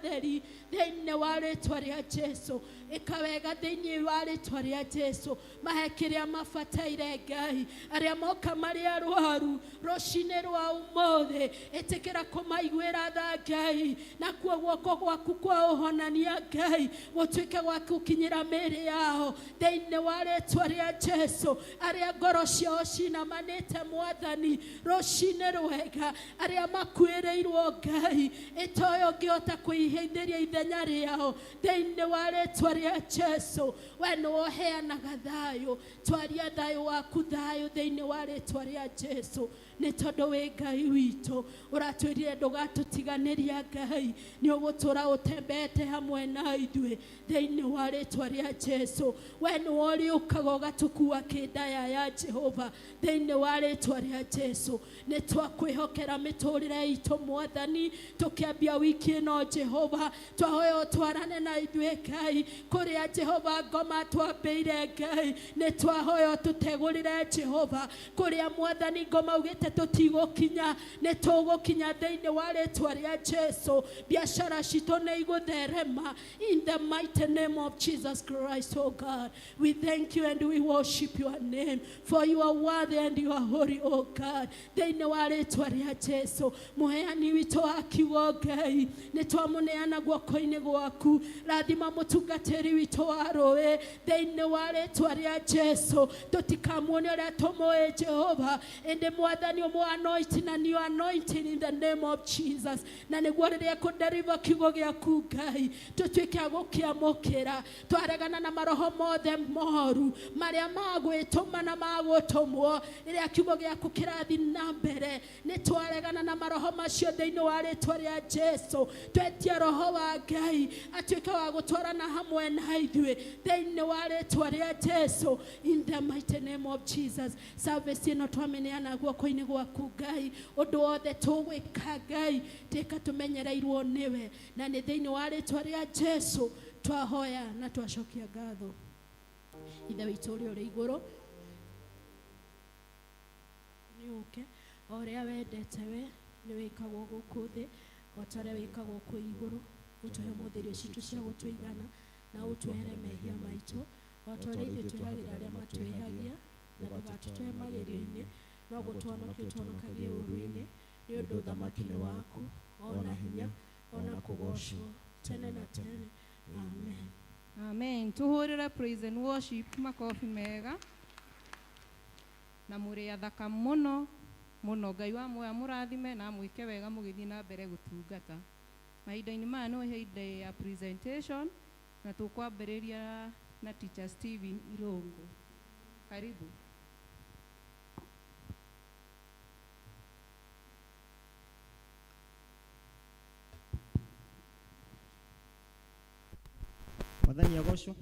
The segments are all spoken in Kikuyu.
matheri thĩinĩ wa rĩtwa rĩa Jesu. Ĩka wega thĩinĩ wa rĩtwa rĩa Jesu, mahe kĩrĩa mabataire Ngai. Arĩa moka marĩ arwaru rũcinĩ rwa ũmũthĩ, ĩtĩkĩra kũmaiguĩra tha Ngai, nakuo guoko gwaku kwa ũhonania Ngai gũtuĩke gwa gũkinyĩra mĩĩrĩ yao thĩinĩ wa rĩtwa rĩa Jesu. Arĩa ngoro ciao cinamanĩte Mwathani rũcinĩ rwega, arĩa makuĩrĩirwo Ngai, ĩtoyo ũngĩhota kwĩihĩithĩria ithenya rĩao thĩinĩ wa rĩtwa rĩa Jesu. We nĩwe ũheanaga thayũ, twaria thayũ waku thayũ thĩinĩ wa rĩtwa rĩa Jesu, nĩ tondũ wĩ Ngai witũ. Ũratwĩrire ndũgatũtiganĩria Ngai, nĩ ũgũtũra ũtembeete hamwe na ithuĩ thĩinĩ wa rĩtwa rĩa Jesu. We nĩwe ũrĩũkaga ũgatũkua kĩndaya ya Jehova thĩinĩ wa rĩtwa rĩa Jesu. Nĩ twakwĩhokera mĩtũrĩre itũ Mwathani, tũkĩambia wiki ĩno Jehova, twahoya ũtwarane na ithuĩ Ngai, kũrĩa Jehova ngoma twambĩire Ngai, nĩ twahoya ũtũtegũrĩre Jehova, kũrĩa Mwathani ngoma ugĩte tũtigũkinya, nĩ tũgũkinya thĩinĩ wa rĩtwa rĩa Jesu. Biacara citũ nĩ igũtherema in the mighty name of Jesus Christ, oh God. We thank you and we worship your name, for you are worthy and you are holy, oh God. Thĩinĩ wa rĩtwa rĩa Jesu, mũheani witũ wa kiugo Ngai, nĩ twamũneana guoko-inĩ gwaku. Rathima mũtungatĩri witũ wa rũĩ thĩinĩ wa rĩtwa rĩa Jesu. Tũtikamuone ũrĩa tũmũĩ Jehova, ĩndĩ Mwathani ũmũ anoint na new anointing in the name of Jesus. Na nĩguo rĩrĩa ekũdeliver kiugo gĩaku Ngai, tũtuĩke a gũkĩamũkĩra. Twaregana na maroho mothe moru marĩa magwĩtũma na magũtũmwo rĩrĩa kiugo gĩaku kĩrathiĩ na mbere. Nĩ twaregana na maroho macio thĩinĩ wa rĩtwa rĩa Jesu. Twetia roho wa Ngai atuĩke wa gũtwarana hamwe na ithuĩ thĩinĩ wa rĩtwa rĩa Jesu, in the mighty name of Jesus. Service ĩno twamĩneana guoko-inĩ gwaku Ngai, ũndũ wothe tũgwĩka Ngai, tĩka tũmenyereirwo nĩwe, na nĩ thĩinĩ wa rĩtwa rĩa Jesu twahoya na twacokia ngatho. Ithe witũ ũrĩa ũrĩ igũrũ, nĩ ũke o ũrĩa wendete we, nĩ wĩkagwo gũkũ thĩ o ta ũrĩa wĩkagwo kũu igũrũ. Ũtũhe ũmũthĩ irio citũ cia gũtũigana, na ũtwehere mehia maitũ o ta ũrĩa ithuĩ twĩhagĩra arĩa matwĩhagia, na ndũgatũtware magerio-inĩ, no gũtũhonokia ũtũhonokagie ũũru-inĩ, nĩ ũndũ ũthamaki nĩ waku, ona hinya, ona kũgoocwo tene na tene. Amen. Amen. Tuhurire praise and worship makofi mega na mũrĩ athaka mũno mũno. Ngai wa muoyo amũrathime na amwĩke wega mũgĩthiĩ na mbere gũtungata. Mahinda-inĩ maya nĩ hĩndĩ ya presentation na tũkwambĩrĩria na Teacher Steven Irungu. Karibu. Mwathani agocwo.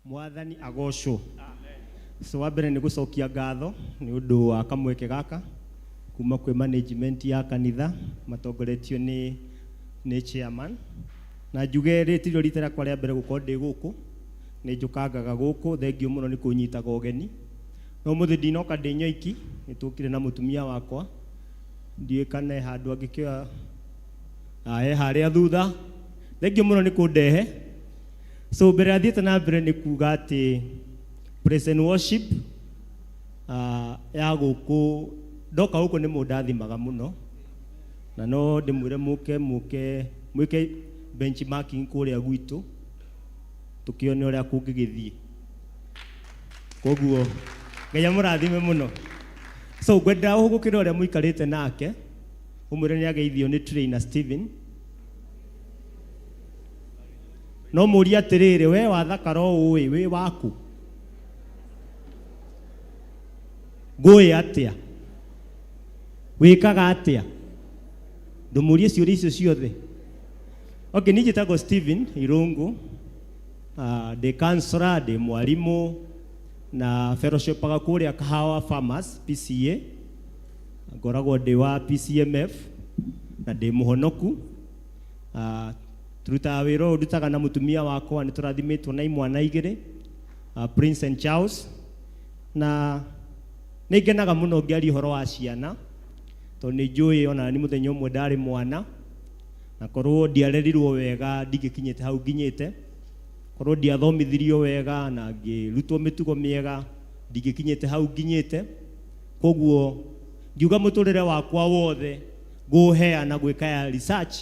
Mwathani agocwo. So wa mbere nĩ gũcokia ngatho nĩ ũndũ wa kamweke gaka kuma kwĩ management ya kanitha matongoretio nĩ chairman. Na njuge rĩrĩ tirĩo rita rĩakwa rĩa mbere gũkorwo ndĩ gũkũ, nĩ njũkangaga gũkũ, thengiũ mũno nĩ kũnyitaga ũgeni. No ũmũthĩ ndinoka ndĩ nyoiki, nĩ tũkire na mũtumia wakwa, ndiũĩ kana he handũ angĩkĩoya, he harĩa thutha. Thengiũ mũno nĩ kũndehe. So mbere ya thiĩte na mbere nĩ kuga atĩ praise and worship ya gũkũ, ndoka gũkũ nĩ mũndathimaga mũno, na no ndĩmwĩre mũke mũke mwĩke benchmarking kũrĩa gwitũ, tũkĩone ũrĩa kũngĩgĩthiĩ. Koguo Ngai amũrathime mũno. So ngwenda ũhũgũkĩre ũrĩa mũikarĩte nake, ũmwĩre nĩ ageithio nĩ trainer Steven. No mũrie atĩrĩrĩ, we wathakara ũũ ĩ, wĩ waku? Ngũĩ atĩa? Wĩkaga atĩa? Ndũmũrie ciũria icio ciothe. Okay, niĩ njĩtagwo Steven Irungu. Ndĩ counselor, ndĩ mwarimũ na fellowshipaga kũrĩa Kahawa Farmers PCA. Ngoragwo ndĩ wa PCMF na ndĩ mũhonoku. Turutaga wĩra ũyũ ndutaga na mũtumia wakwa, nĩ tũrathimĩtwo na imwana igĩrĩ, Prince and Charles. Na nĩ ngenaga mũno ngĩaria ũhoro wa ciana, tondũ nĩ njũĩ ona nĩ mũthenya ũmwe ndarĩ mwana, Na korwo ndiarerirwo wega ndingĩkinyĩte hau nginyĩte, korwo ndiathomithirio wega na ngĩrutwo mĩtugo mĩega ndingĩkinyĩte hau nginyĩte. Koguo ngiuga mũtũrĩre wakwa wothe ngũheana gwĩka ya research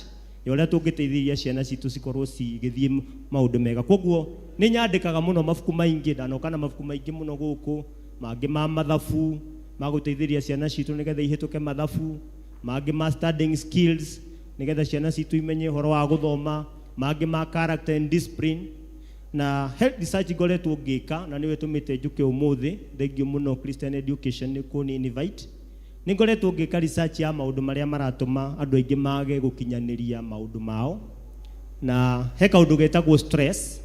ya ũrĩa tũngĩteithĩrĩria ciana citũ cikorwo cigĩthiĩ maũndũ mega. Koguo nĩ nyandĩkaga mũno mabuku maingĩ, ndanoka na mabuku maingĩ mũno gũkũ, mangĩ ma mathabu ma gũteithĩrĩria ciana citũ nĩgetha ihĩtũke mathabu, mangĩ ma studying skills nĩgetha ciana citũ imenye ũhoro wa gũthoma, mangĩ ma character and discipline. Na he research ngoretwo ngĩka na nĩyo ĩtũmĩte njũke ũmũthĩ. Thengiũ mũno Christian Education nĩ kũni invite. Nĩ ngoretwo ngĩka research ya maũndũ marĩa maratũma andũ aingĩ mage gũkinyanĩria maũndũ mao, na he kaũndũ getagwo stress.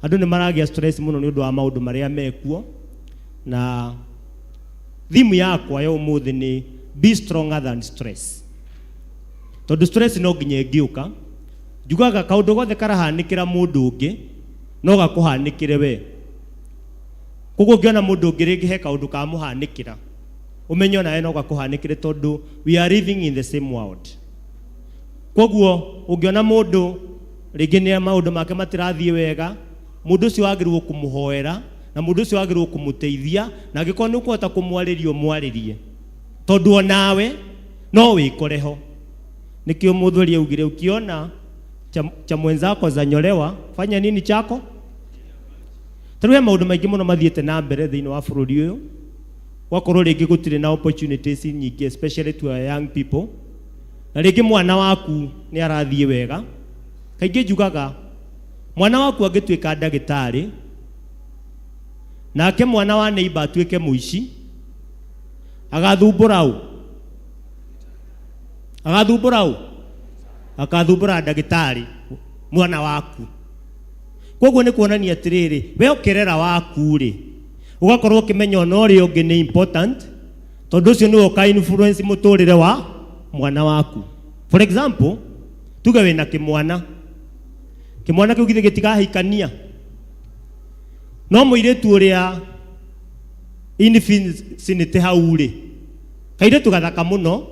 Andũ nĩ maragĩa stress mũno nĩ ũndũ wa maũndũ marĩa mekuo, na theme yakwa ya ũmũthĩ nĩ be stronger than stress, tondũ stress no nginya ĩngĩũka. Njugaga kaũndũ gothe karahanĩkĩra mũndũ ũngĩ no gakũhanĩkĩre we. Koguo ũngĩona mũndũ ũngĩ rĩngĩ he kaũndũ kamũhanĩkĩra, ũmenye onawe no gakũhanĩkĩre, tondũ we are living in the same world. Koguo ũngĩona mũndũ rĩngĩ nĩ maũndũ make matirathiĩ wega, mũndũ ũcio wagĩrĩirwo kũmũhoera na mũndũ ũcio wagĩrĩirwo kũmũteithia, na angĩkorwo nĩ ũkũhota kũmwarĩria ũmwarĩrie, tondũ onawe no wĩkore ho. Nĩkĩo mũthuri augire, ukiona cha mwenzako zanyolewa, fanya nini chako. Tarĩu he maũndũ maingĩ mũno mathiĩte na mbere thĩinĩ wa bũrũri ũyũ, gwakorwo rĩngĩ gũtirĩ na opportunities nyingĩ, especially to our young people, na rĩngĩ mwana waku nĩ arathiĩ wega. Kaingĩ njugaga mwana waku angĩtuĩka ndagĩtarĩ nake mwana wa neighbor atuĩke mũici, agathumbũra ũ? Agathumbũra ũ? Akathumbũra ndagĩtarĩ mwana waku. Koguo nĩ kuonania atĩrĩrĩ, we ũkĩrera waku rĩ, ũgakorwo ũkĩmenya ona ũrĩa ũngĩ nĩ important, tondũ ũcio nĩwe ũka influence mũtũrĩre wa mwana waku. For example, tuge wĩna kĩmwana, kĩmwana kĩu githĩ gĩtikahikania, no mũirĩtu ũrĩa in vicinity hau rĩ, kairĩtu gathaka mũno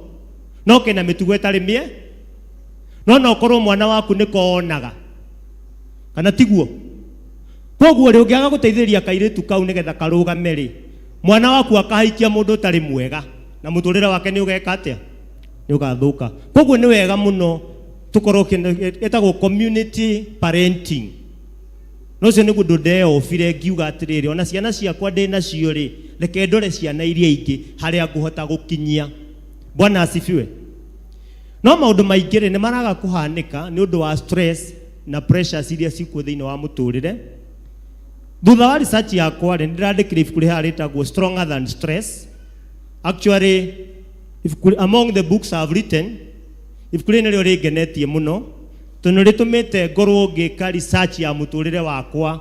no kena mĩtugo ĩtarĩ mĩe, no ũkorwo mwana waku nĩko onaga, kana tiguo? Koguo rĩ, ũngĩaga gũteithĩrĩria kairĩtu kau nĩgetha karũgame rĩ, mwana waku akahikia mũndũ ũtarĩ mwega na mũtũrĩre wake nĩ ũgeka atĩa? Nĩ ũgathũka. Koguo nĩ wega mũno tũkorwo kĩndũ ĩtagwo community parenting. No ũcio nĩguo ũndũ ndeyobire ngiuga atĩrĩrĩ, ona ciana ciakwa ndĩ nacio rĩ, reke ndore ciana iria ingĩ harĩa ngũhota gũkinyia. Bwana asifiwe. No maũndũ maingĩ rĩ, nĩ maraga kũhanĩka nĩ ũndũ wa stress na pressures iria cikuo thĩinĩ wa mũtũrĩre. Thutha wa research yakwa rĩ, nĩ ndĩrandĩkire ibuku rĩhaha rĩtagwo Stronger Than Stress. Actually, ibuku, among the books I've written, ibuku rĩrĩ nĩrĩo rĩngenetie mũno, tondũ nĩ rĩtũmĩte ngorwo ngĩka research ya mũtũrĩre wakwa,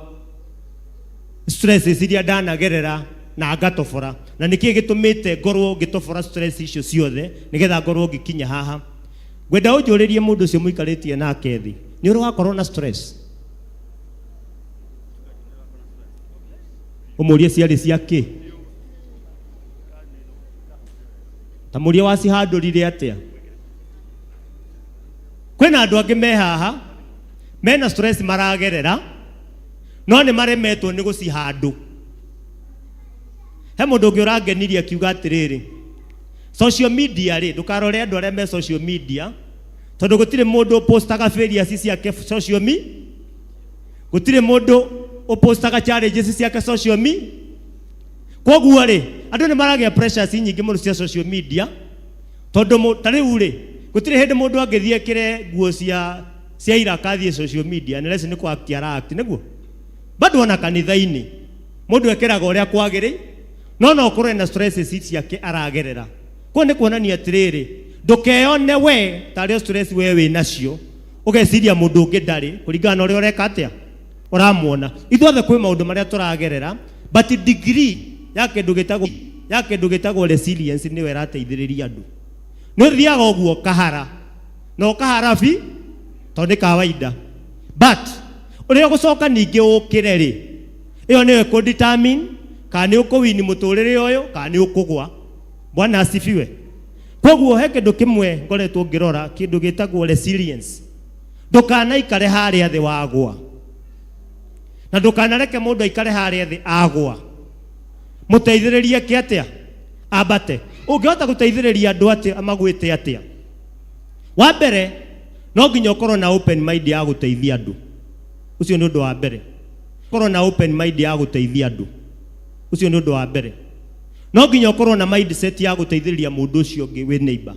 stresses iria ndanagerera na ngatobora, na nĩkĩĩ gĩtũmĩte ngorwo ngĩtobora stress icio ciothe nĩgetha ngorwo ngĩkinya haha. Ngwenda ũnjũrĩrie mũndũ ũcio mũikarĩtie nake thĩ, nĩ ũrĩ wakorwo na stress? Ũmũrie ciarĩ cia kĩ, ta mũrie wacihandũrire atĩa. Kwĩna andũ angĩ me haha mena stress maragerera, no nĩ maremetwo nĩ gũcihandũ. He mũndũ ũngĩ ũrangenirie akiuga atĩrĩrĩ, social media rĩ, ndũkarore andũ arĩa me social media, tondũ gũtirĩ mũndũ ũpostaga failures ciake social media, gũtirĩ mũndũ ũpostaga challenges ciake social media. Koguo rĩ, andũ nĩ maragĩa pressures nyingĩ mũno cia social media, tondũ ta rĩu rĩ, gũtirĩ hĩndĩ mũndũ angĩthiĩ ekĩre nguo cia iraka athiĩ social media unless nĩ kwa act ara act, nĩguo bado ona kanitha-inĩ mũndũ ekĩraga ũrĩa kwagĩrĩ, no ũkorwo ena stresses ciake aragerera. Koguo nĩ kuonania atĩrĩrĩ, ndũkeyone we tarĩ stress we wĩ nacio, ũgeciria mũndũ ũngĩ ndarĩ, kũringana na ũrĩa ũreka atĩa ũramuona. Ithuothe kwĩ maũndũ marĩa tũragerera, but degree ya kĩndũ gĩtagwo resilience nĩyo ĩrateithĩrĩria andũ. Nĩ ũthiaga ũguo kahara na ũkahara bi, tondũ nĩ kawaida, but ũrĩa ũgũcoka ningĩ ũkĩre rĩ, ĩyo nĩyo ĩkũ determine kana nĩ ũkũwini mũtũrĩre ũyũ kana nĩ ũkũgwa. Bwana asifiwe. Koguo he kĩndũ kĩmwe ngoretwo ngĩrora, kĩndũ gĩtagwo resilience. Ndũkanaikare harĩa thĩ wagwa, na ndũkanareke mũndũ aikare harĩa thĩ agwa. Mũteithĩrĩrie kĩ atĩa? Ambate. Ũngĩhota gũteithĩrĩria andũ atĩa magwĩte atĩa? Wa mbere, no nginya ũkorwo na open mind ya gũteithia andũ. Ũcio nĩ ũndũ wa mbere. Ũkorwo na open mind ya gũteithia andũ. Ũcio nĩ ũndũ wa mbere. No nginya ũkorwo na mindset ya gũteithĩrĩria mũndũ ũcio ũngĩ wĩ neighbor.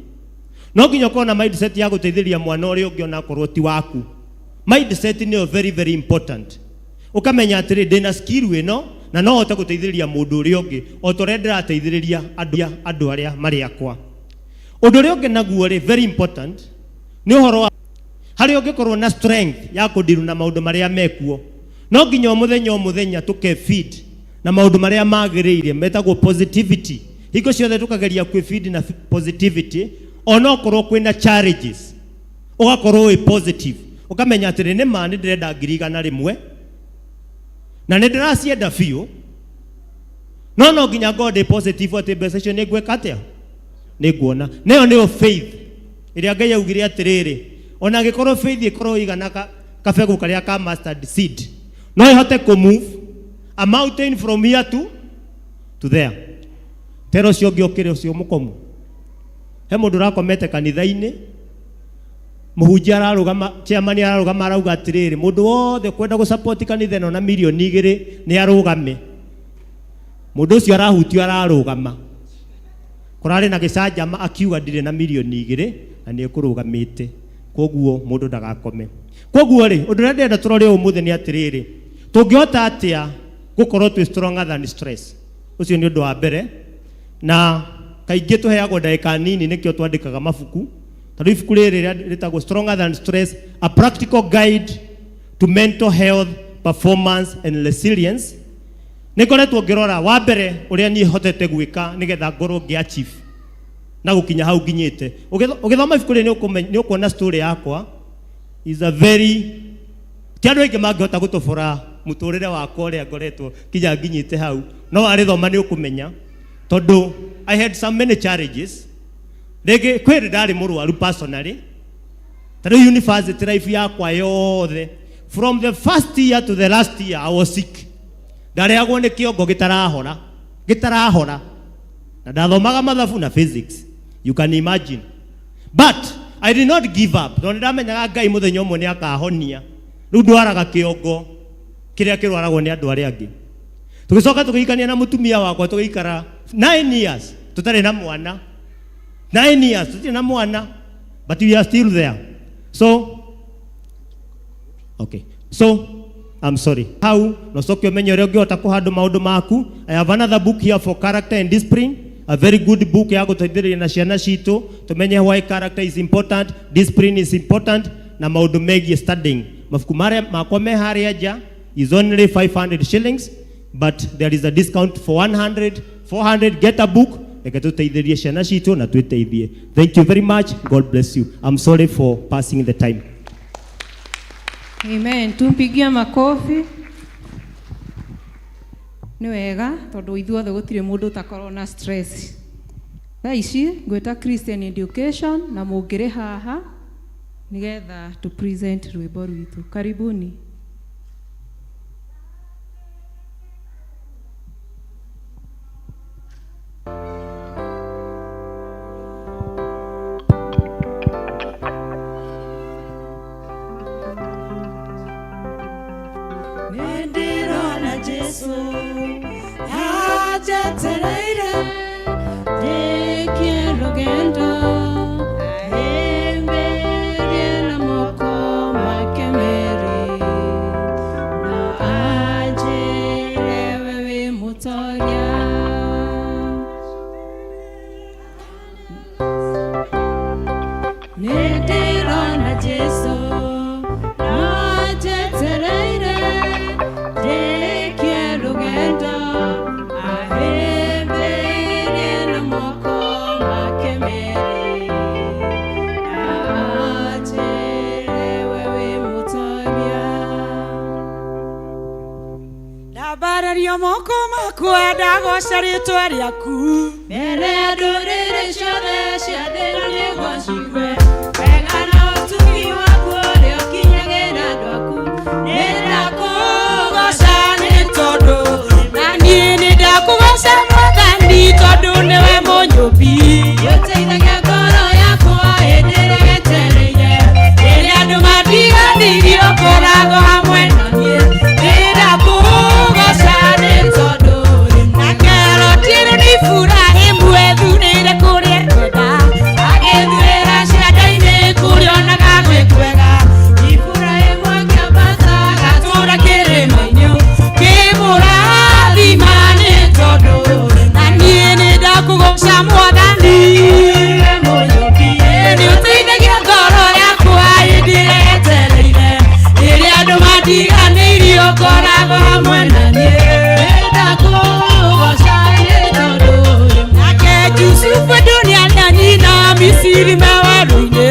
No nginya ũkorwo na mindset ya gũteithĩrĩria mwana ũrĩa ũngĩ onakorwo ti waku. Mindset nĩyo very very important. Ũkamenya atĩrĩ, ndĩna skill ĩno na no hote gũteithĩrĩria mũndũ ũrĩa ũngĩ o ta ũrĩa ndĩrateithĩrĩria andũ arĩa marĩ akwa. Ũndũ ũrĩa ũngĩ naguo rĩ, very important, nĩ ũhoro wa harĩa ũngĩkorwo na strength ya kũndiru na maũndũ marĩa mekuo. No nginya o mũthenya o mũthenya tũke feed na maũndũ marĩa magĩrĩire metagwo positivity. Hingo ciothe tũkageria kwĩ feed na positivity, onokorwo kwĩna challenges, ũgakorwo wĩ positive. Ũkamenya atĩrĩ, nĩ ma nĩ ndĩrenda 100,000 na nĩ ndĩracienda biũ, no no nginya ngorwo ndĩ positive atĩ mbeca icio nĩ ngwĩka atĩa, nĩ nguona. Nayo nĩyo faith ĩrĩa Ngai augire atĩrĩrĩ, ona angĩkorwo faith ĩkorwo ĩigana kabegũ karĩa ka mustard seed, no ĩhote kũ move a mountain from here to there. Tera ũcio ũngĩ ũkĩrĩ ũcio mũkomu. He mũndũ ũrakomete kanitha-inĩ, mũhunjia ararũgama, chairman ararũgama arauga atĩrĩrĩ, mũndũ wothe ũkwenda gũsupport kanitha ĩno na 2 mirioni nĩ arũgame. Mũndũ ũcio arahutio ararũgama. Kũrarĩ na gĩcanjama akiuga ndirĩ na 2 mirioni na nĩ ekũrũgamĩte. Koguo mũndũ ndagakome. Koguo rĩ, ũndũ ũrĩa ndĩrenda tũrore ũmũthĩ nĩ atĩrĩrĩ, tũngĩhota atĩa gũkorwo twĩ stronger than stress? Ũcio nĩ ũndũ wa mbere. Na kaingĩ tũheagwo ndagĩka nini nĩkĩo twandĩkaga mabuku. Tondũ ibuku rĩrĩ rĩtagwo Stronger Than Stress, a practical guide to mental health, performance and resilience. Nĩ ngoretwo ngĩrora wa mbere ũrĩa niĩ hotete gwĩka nĩgetha ngorwo ngĩ achieve na gũkinya hau nginyĩte. Ũgĩthoma ibuku rĩrĩ nĩ ũkuona story yakwa is a very, ti andũ aingĩ mangĩhota gũtobora mũtũrĩre wakwa ũrĩa ngoretwo kinya nginyĩte hau, no warĩthoma nĩ ũkũmenya tondũ I had some many challenges. Rĩngĩ kwĩ hĩndĩ ndarĩ mũrwaru personally, ta rĩu university life yakwa yothe from the first year to the last year I was sick. Ndarĩagwo nĩ kĩongo gĩtarahora gĩtarahora, na ndathomaga mathabu na physics, you can imagine. But I did not give up tondũ nĩndamenyaga Ngai mũthenya ũmwe nĩ akahonia. Rĩu ndwaraga kĩongo kĩrĩa kĩrwaragwo nĩ andũ arĩa angĩ. Tũgĩcoka tũgĩikania na mũtumia wakwa, tũgĩikara 9 years tũtarĩ na mwana. 9 years tũtirĩ na mwana, but we are still there. So okay, so I'm sorry, hau no coke ũmenye ũrĩa ũngĩhota kũhandle maũndũ maku. I have another book here for character and discipline, a very good book ya gũteithĩrĩria na ciana citũ tũmenye why character is important, discipline is important, na maũndũ megiĩ studying. Mabuku marĩa makwa me harĩa nja is only 500 shillings, but there is a discount for 100, 400. Get a book, reke tũteithĩrie ciana citũ na twĩteithie. Thank you very much. God bless you. I'm sorry for passing the time. Amen. Tumpigie makofi. Nĩ wega tondũ ithuothe gũtirĩ mũndũ ũtakorwo na stress. Thaa ici ngwĩta Christian Education na mũngĩrĩ haha nĩgetha tu present rwĩmbo rwitũ. Karibuni. Nĩndĩrona Jesũ anjetereire ndĩkie rũgendo, ahĩmbĩrie na moko make merĩ na anjĩre we wĩ mũtoria. Nĩndĩrona Jesũ anjetereire ndĩkie rũgendo, ahĩmbĩrie na moko make merĩ na anjĩre we wĩ mũtoria. Ndambararia moko makwa, ndagoca rĩtwa rĩaku. Mbere ya ndũrĩrĩ ciothe cia thĩ, na nĩguo cigue wega na ũtugi waku ũrĩa ũkinyanĩire. Matiganĩirio ũkoragwo hamwe na niĩ. Nĩndakũgoca nĩ tondũ wĩ mwega. Nake Loti nĩ Iburahĩmu ethurĩire kũrĩa ekwenda, agĩthurĩra cianda-inĩ kũrĩa onaga gwĩ kwega. Iburahĩmu akĩambata agatũũra kĩrĩma-inĩ, kĩmũrathima nĩ tondũ na niĩ nĩndakũgoca Mwathani. Nĩ ũteithagia ngoro yakwa hĩndĩ ĩrĩa yetereire, rĩrĩa andũ matiganĩirio ũkoragwo hamwe na niĩ. Nĩndakũgoca nĩ tondũ wĩ mwega. Nake Jusufu ndũnia na nyina Misiri me werũ-inĩ,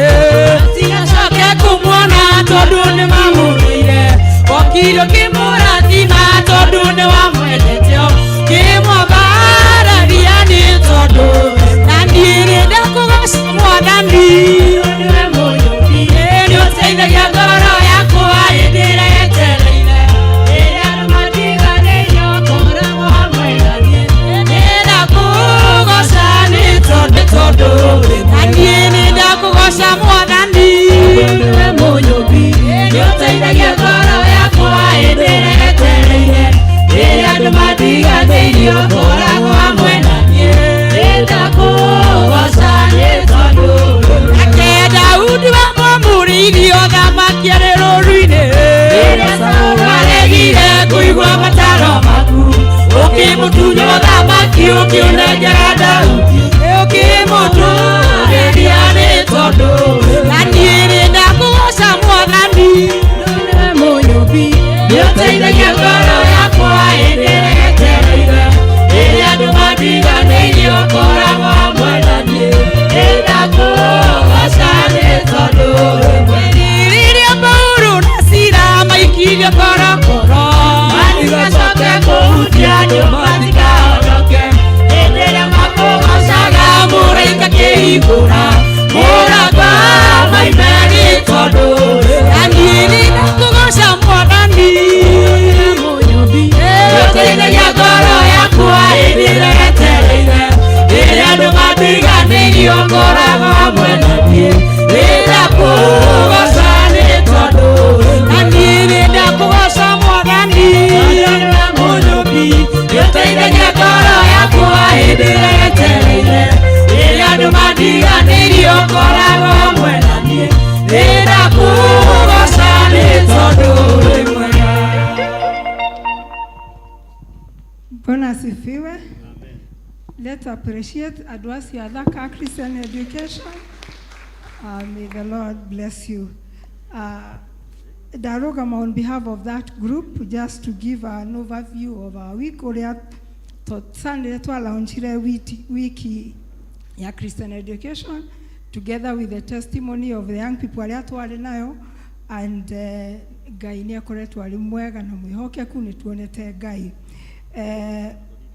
matigacoke kũmuona tondũ nĩ mamũthũire. Okire ũkĩmũrathima tondũ nĩ wamwendete, ũkĩmwambararia nĩ tondũ na niĩ nĩndakũgoca Mwathani. Nĩ ũteithagia ngoro yakwa hĩndĩ ĩrĩa yetereire, rĩrĩa andũ matiganĩirio ũkoragwo hamwe na niĩ. Nĩndakũgoca nĩ tondũ tondũ na niĩ nĩndakũgoca Mwathani. Nĩ ũteithagia ngoro yakwa hĩndĩ ĩrĩa yetereire, rĩrĩa andũ matiganĩirio ũkoragwo hamwe na niĩ. Nĩndakũgoca nĩ tondũ. Nake Daudi wamwamũrĩirie ũthamaki arĩ rũũru-inĩ, rĩrĩa Saũlũ aregire kũigua mataro maku, ũkĩmũtunya ũthamaki ũkĩũnengera Daudi, ũkĩmũtũũrĩria nĩ tondũ na niĩ nĩndakũgoca Mwathani. Nĩ ũteithagia ngoro yakwa hĩndĩ ĩrĩa yetereire, rĩrĩa andũ matiganĩirio ũkoragwo hamwe na niĩ. Nĩndakũgoca nĩ tondũ wĩ mwega. Rĩrĩa Paulo na Sila maikirio korokoro, matigacoke kũhutia nyũmba matikahonoke. Hĩndĩ ĩrĩa makũgocaga mũraika kĩhingũra mũrango maime nĩ tondũ na niĩ nĩndakũgoca Mwathani. Nĩũteithagia ngoro yakwa hĩndĩ ĩrĩa yetereire, rĩrĩa andũ matiganĩirio ũkoragwo hamwe na niĩ. Nĩndakũgoca nĩ tondũ na niĩ nĩndakũgoca Mwathani. Nĩũteithagia ngoro yakwa hĩndĩ ĩrĩa yetereire, rĩrĩa andũ matiganĩirio ũkoragwo hamwe na niĩ. Nĩndakũgoca nĩ tondũ wĩ mwega. Bwana asifiwe. Let's appreciate andũ acio athaka Christian Education. May the Lord bless you. Ndarũgama on behalf of that group just to give an overview of our week ũrĩa Sunday twalaunchire wiki ya Christian Education together with the testimony of the young people arĩa twarĩ nayo, and Ngai nĩ akoretwo arĩ mwega na mwĩhokeku, nĩ tuonete Ngai.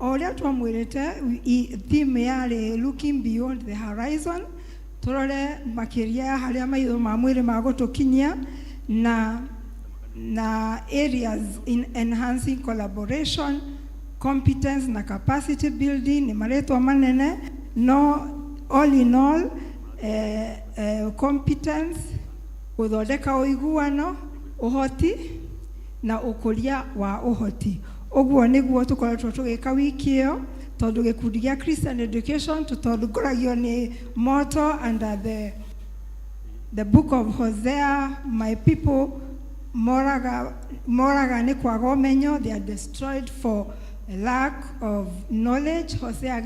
O ũrĩa twamwĩrĩte, theme yarĩ "Looking Beyond the Horizon", tũrore makĩria ya harĩa maitho ma mwĩrĩ magũtũkinyia, na areas in enhancing collaboration, competence na capacity building nĩ marĩtwa manene, no all in all, competence, gũthondeka ũiguano, ũhoti na ũkũria wa ũhoti. Ũguo nĩguo tũkoretwo tũgĩka wiki ĩyo, tondũ gĩkundi gĩa Christian Education tũtongoragio nĩ motto under the book of Hosea: "My people moraga moraga nĩ kwaga ũmenyo, they are destroyed for lack of knowledge", Hosea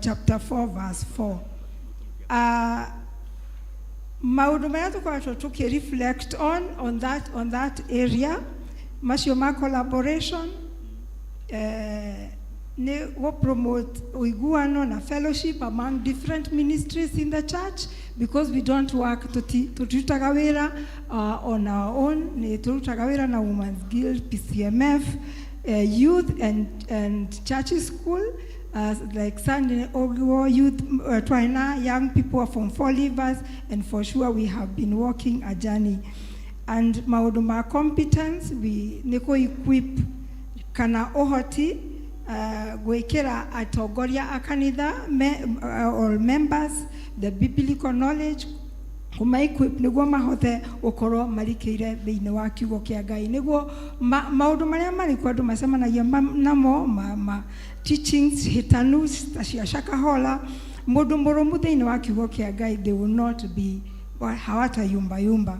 chapter 4 verse 4. Maũndũ marĩa tũkoretwo tũkĩ reflect on that area macio ma collaboration, nĩ gũ promote ũiguano na fellowship among different ministries in the church, because we don't work, tũtirutaga wĩra on our own. Nĩ tũrutaga wĩra na Women's Guild, PCMF, youth and church school, like Sunday Oguo youth, twaina young people from Four Rivers, and for sure we have been walking a journey. And maũndũ ma competence, we nĩ kũ equip kana ũhoti, gwĩkĩra atongoria a kanitha all members the biblical knowledge. Kuma equip nĩguo mahote gũkorwo marikĩire thĩinĩ wa kiugo kĩa Ngai, nĩguo maũndũ marĩa marĩ kuo andũ macemanagia namo ma teachings hĩtanu ta cia Shakahola. Mũndũ mũrũmu thĩinĩ wa kiugo kĩa Ngai, they will not be, hawatayumbayumba.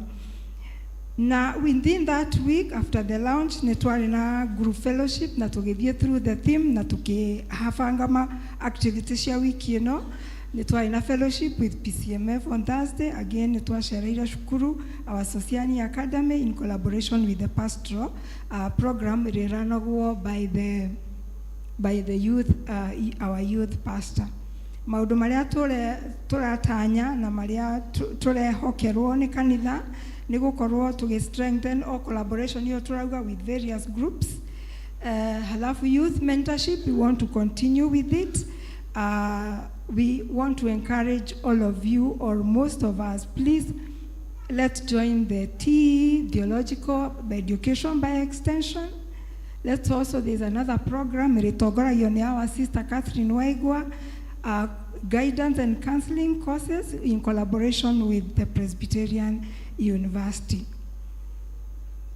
Na within that week after the launch, nĩ twarĩ na group fellowship na tũgĩthiĩ through the theme na tũkĩhabanga ma activities cia wiki ĩno. Nĩ twarĩ na fellowship with PCMF on Thursday. Again, nĩ twacereire cukuru, our Sosiani Academy, in collaboration with the pastoral program ĩrĩa ĩranagwo by the youth, our youth pastor. Maũndũ marĩa tũratanya na marĩa tũrehokerwo nĩ kanitha nĩ gũkorwo tũgĩ strengthen all collaboration ĩyo tũrauga with various groups. Halafu youth mentorship, we want to continue with it. We want to encourage all of you, or most of us, please let's join the TE, theological education by extension. Let's also, there's another program, ĩrĩtongoragio nĩ our sister Catherine Waigua, guidance and counseling courses in collaboration with the Presbyterian University.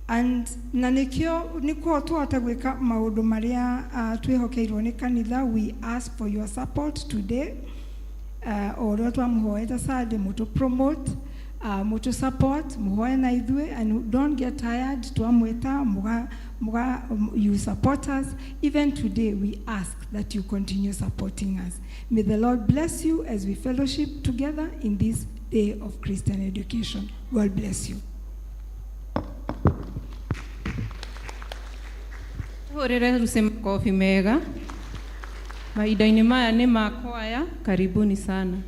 And na nĩkĩo nĩkuo tũhote gwĩka maũndũ marĩa twĩhokeirwo nĩ kanitha. We ask for your support today, o ũrĩa twamũhoete Sunday, mũtũ promote, mũtũ support, mũhoe na ithuĩ, and don't get tired. Twamwĩta muga muga, you support us. Even today we ask that you continue supporting us. May the Lord bless you as we fellowship together in this day of Christian education. God bless you. Tuhũrĩre Lucy makobi mega. Mahinda-inĩ maya nĩ ma kwaya, karibuni sana.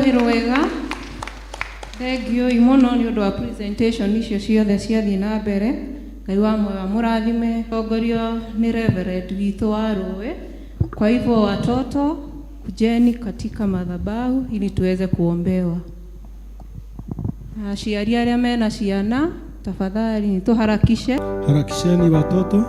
Rũhĩ rwega. Thengiũi mũno nĩ ũndũ wa presentation icio ciothe ciathiĩ na mbere. Ngai wa muoyo amũrathime. Tongorio nĩ Reverend witũ wa Rũĩ. Kwa hivyo watoto, kujeni katika madhabahu ili tuweze kuombewa. Aciari arĩa mena ciana, tafadhali nituharakishe. Harakisheni watoto.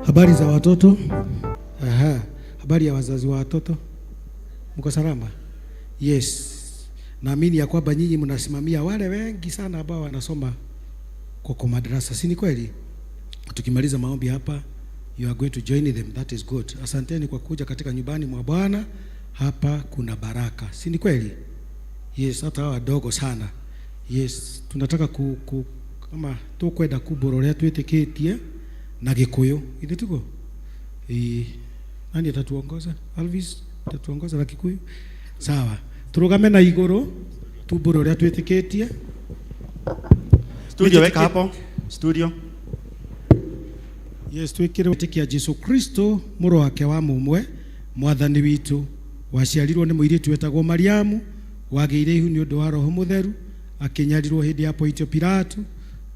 Habari za watoto? Aha. Habari ya wazazi wa watoto? Mko salama? Yes. Naamini ya kwamba nyinyi mnasimamia wale wengi sana ambao wanasoma kwa madarasa, si ni kweli? Tukimaliza maombi hapa, you are going to join them. That is good. Asanteni kwa kuja katika nyumbani mwa Bwana. Hapa kuna baraka, si ni kweli? Yes, hata hawa wadogo sana. Yes, tunataka ku kama tukwenda kumbũra ũrĩa twĩtĩkĩtie na Gĩkũyũ ithe tuko. Ĩĩ, nani atatuongoza? Alvis atatuongoza na Kikuyu. Sawa, turugame na igũrũ tumbũre ũrĩa twĩtĩkĩtie. Studio, weka hapo. Studio. Yes, twĩkĩre wĩtĩkia Jesu Kristo mũrũ wake wa mũmwe mwathani witũ, waciarirwo nĩ mũirĩtu wetagwo Mariamu, wagĩire ihu nĩ ũndũ wa Roho Mũtheru, akĩnyarirwo hĩndĩ ya Pontio Pilato,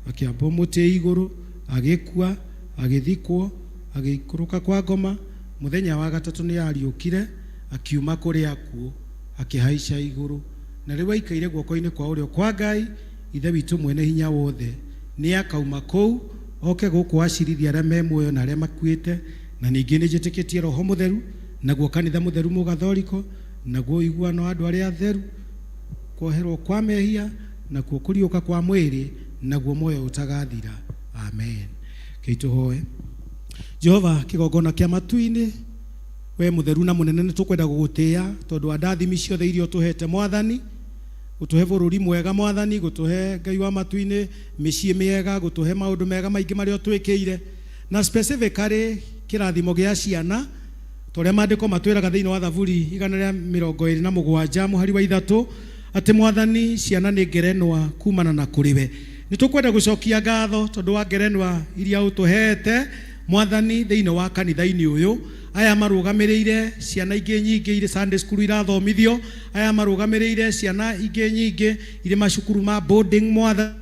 akĩambwo mũtĩ igũrũ, agĩkua, agĩthikwo, agĩikũrũka kwa ngoma. Mũthenya wa gatatũ nĩ ariũkire, akiuma kũrĩ akuũ, akĩhaica igũrũ, na rĩu aikaire guoko-inĩ kwa ũrĩo kwa Ngai Ithe witũ mwene hinya wothe. Nĩ akauma kũu oke gũkũ acirithia arĩa me muoyo na arĩa makuĩte. Na ningĩ nĩ njĩtĩkĩtie Roho Mũtheru, naguo kanitha mũtheru mũgathoriko, naguo ũiguano wa andũ arĩa atheru, kuoherwo kwa mehia, nakuo kũriũka kwa mwĩrĩ, naguo muoyo ũtagathira. Amen. Kĩitũhoe. Jehova, kĩgongona kĩa matu-inĩ, we mũtheru na mũnene, nĩ tũkwenda gũgũtĩĩa tondũ wa ndathimi ciothe iria ũtũhete Mwathani, gũtũhe bũrũri mwega Mwathani, gũtũhe Ngai wa matu-inĩ mĩciĩ mĩega, gũtũhe maũndũ mega maingĩ marĩa ũtwĩkĩire, na specifically kĩrathimo gĩa ciana torĩa maandĩko matwĩraga thĩinĩ wa Thaburi 127 mũhari wa 3 atĩ Mwathani ciana nĩ ngerenwa kumana na kũrĩ we. Nĩ tũkwenda gũcokia ngatho tondũ wa ngerenwa iria ũtũhete Mwathani thĩinĩ wa kanitha-inĩ ũyũ. Aya marũgamĩrĩire ciana ingĩ nyingĩ irĩ Sunday school irathomithio, aya marũgamĩrĩire ciana ingĩ nyingĩ irĩ macukuru ma boarding Mwathani,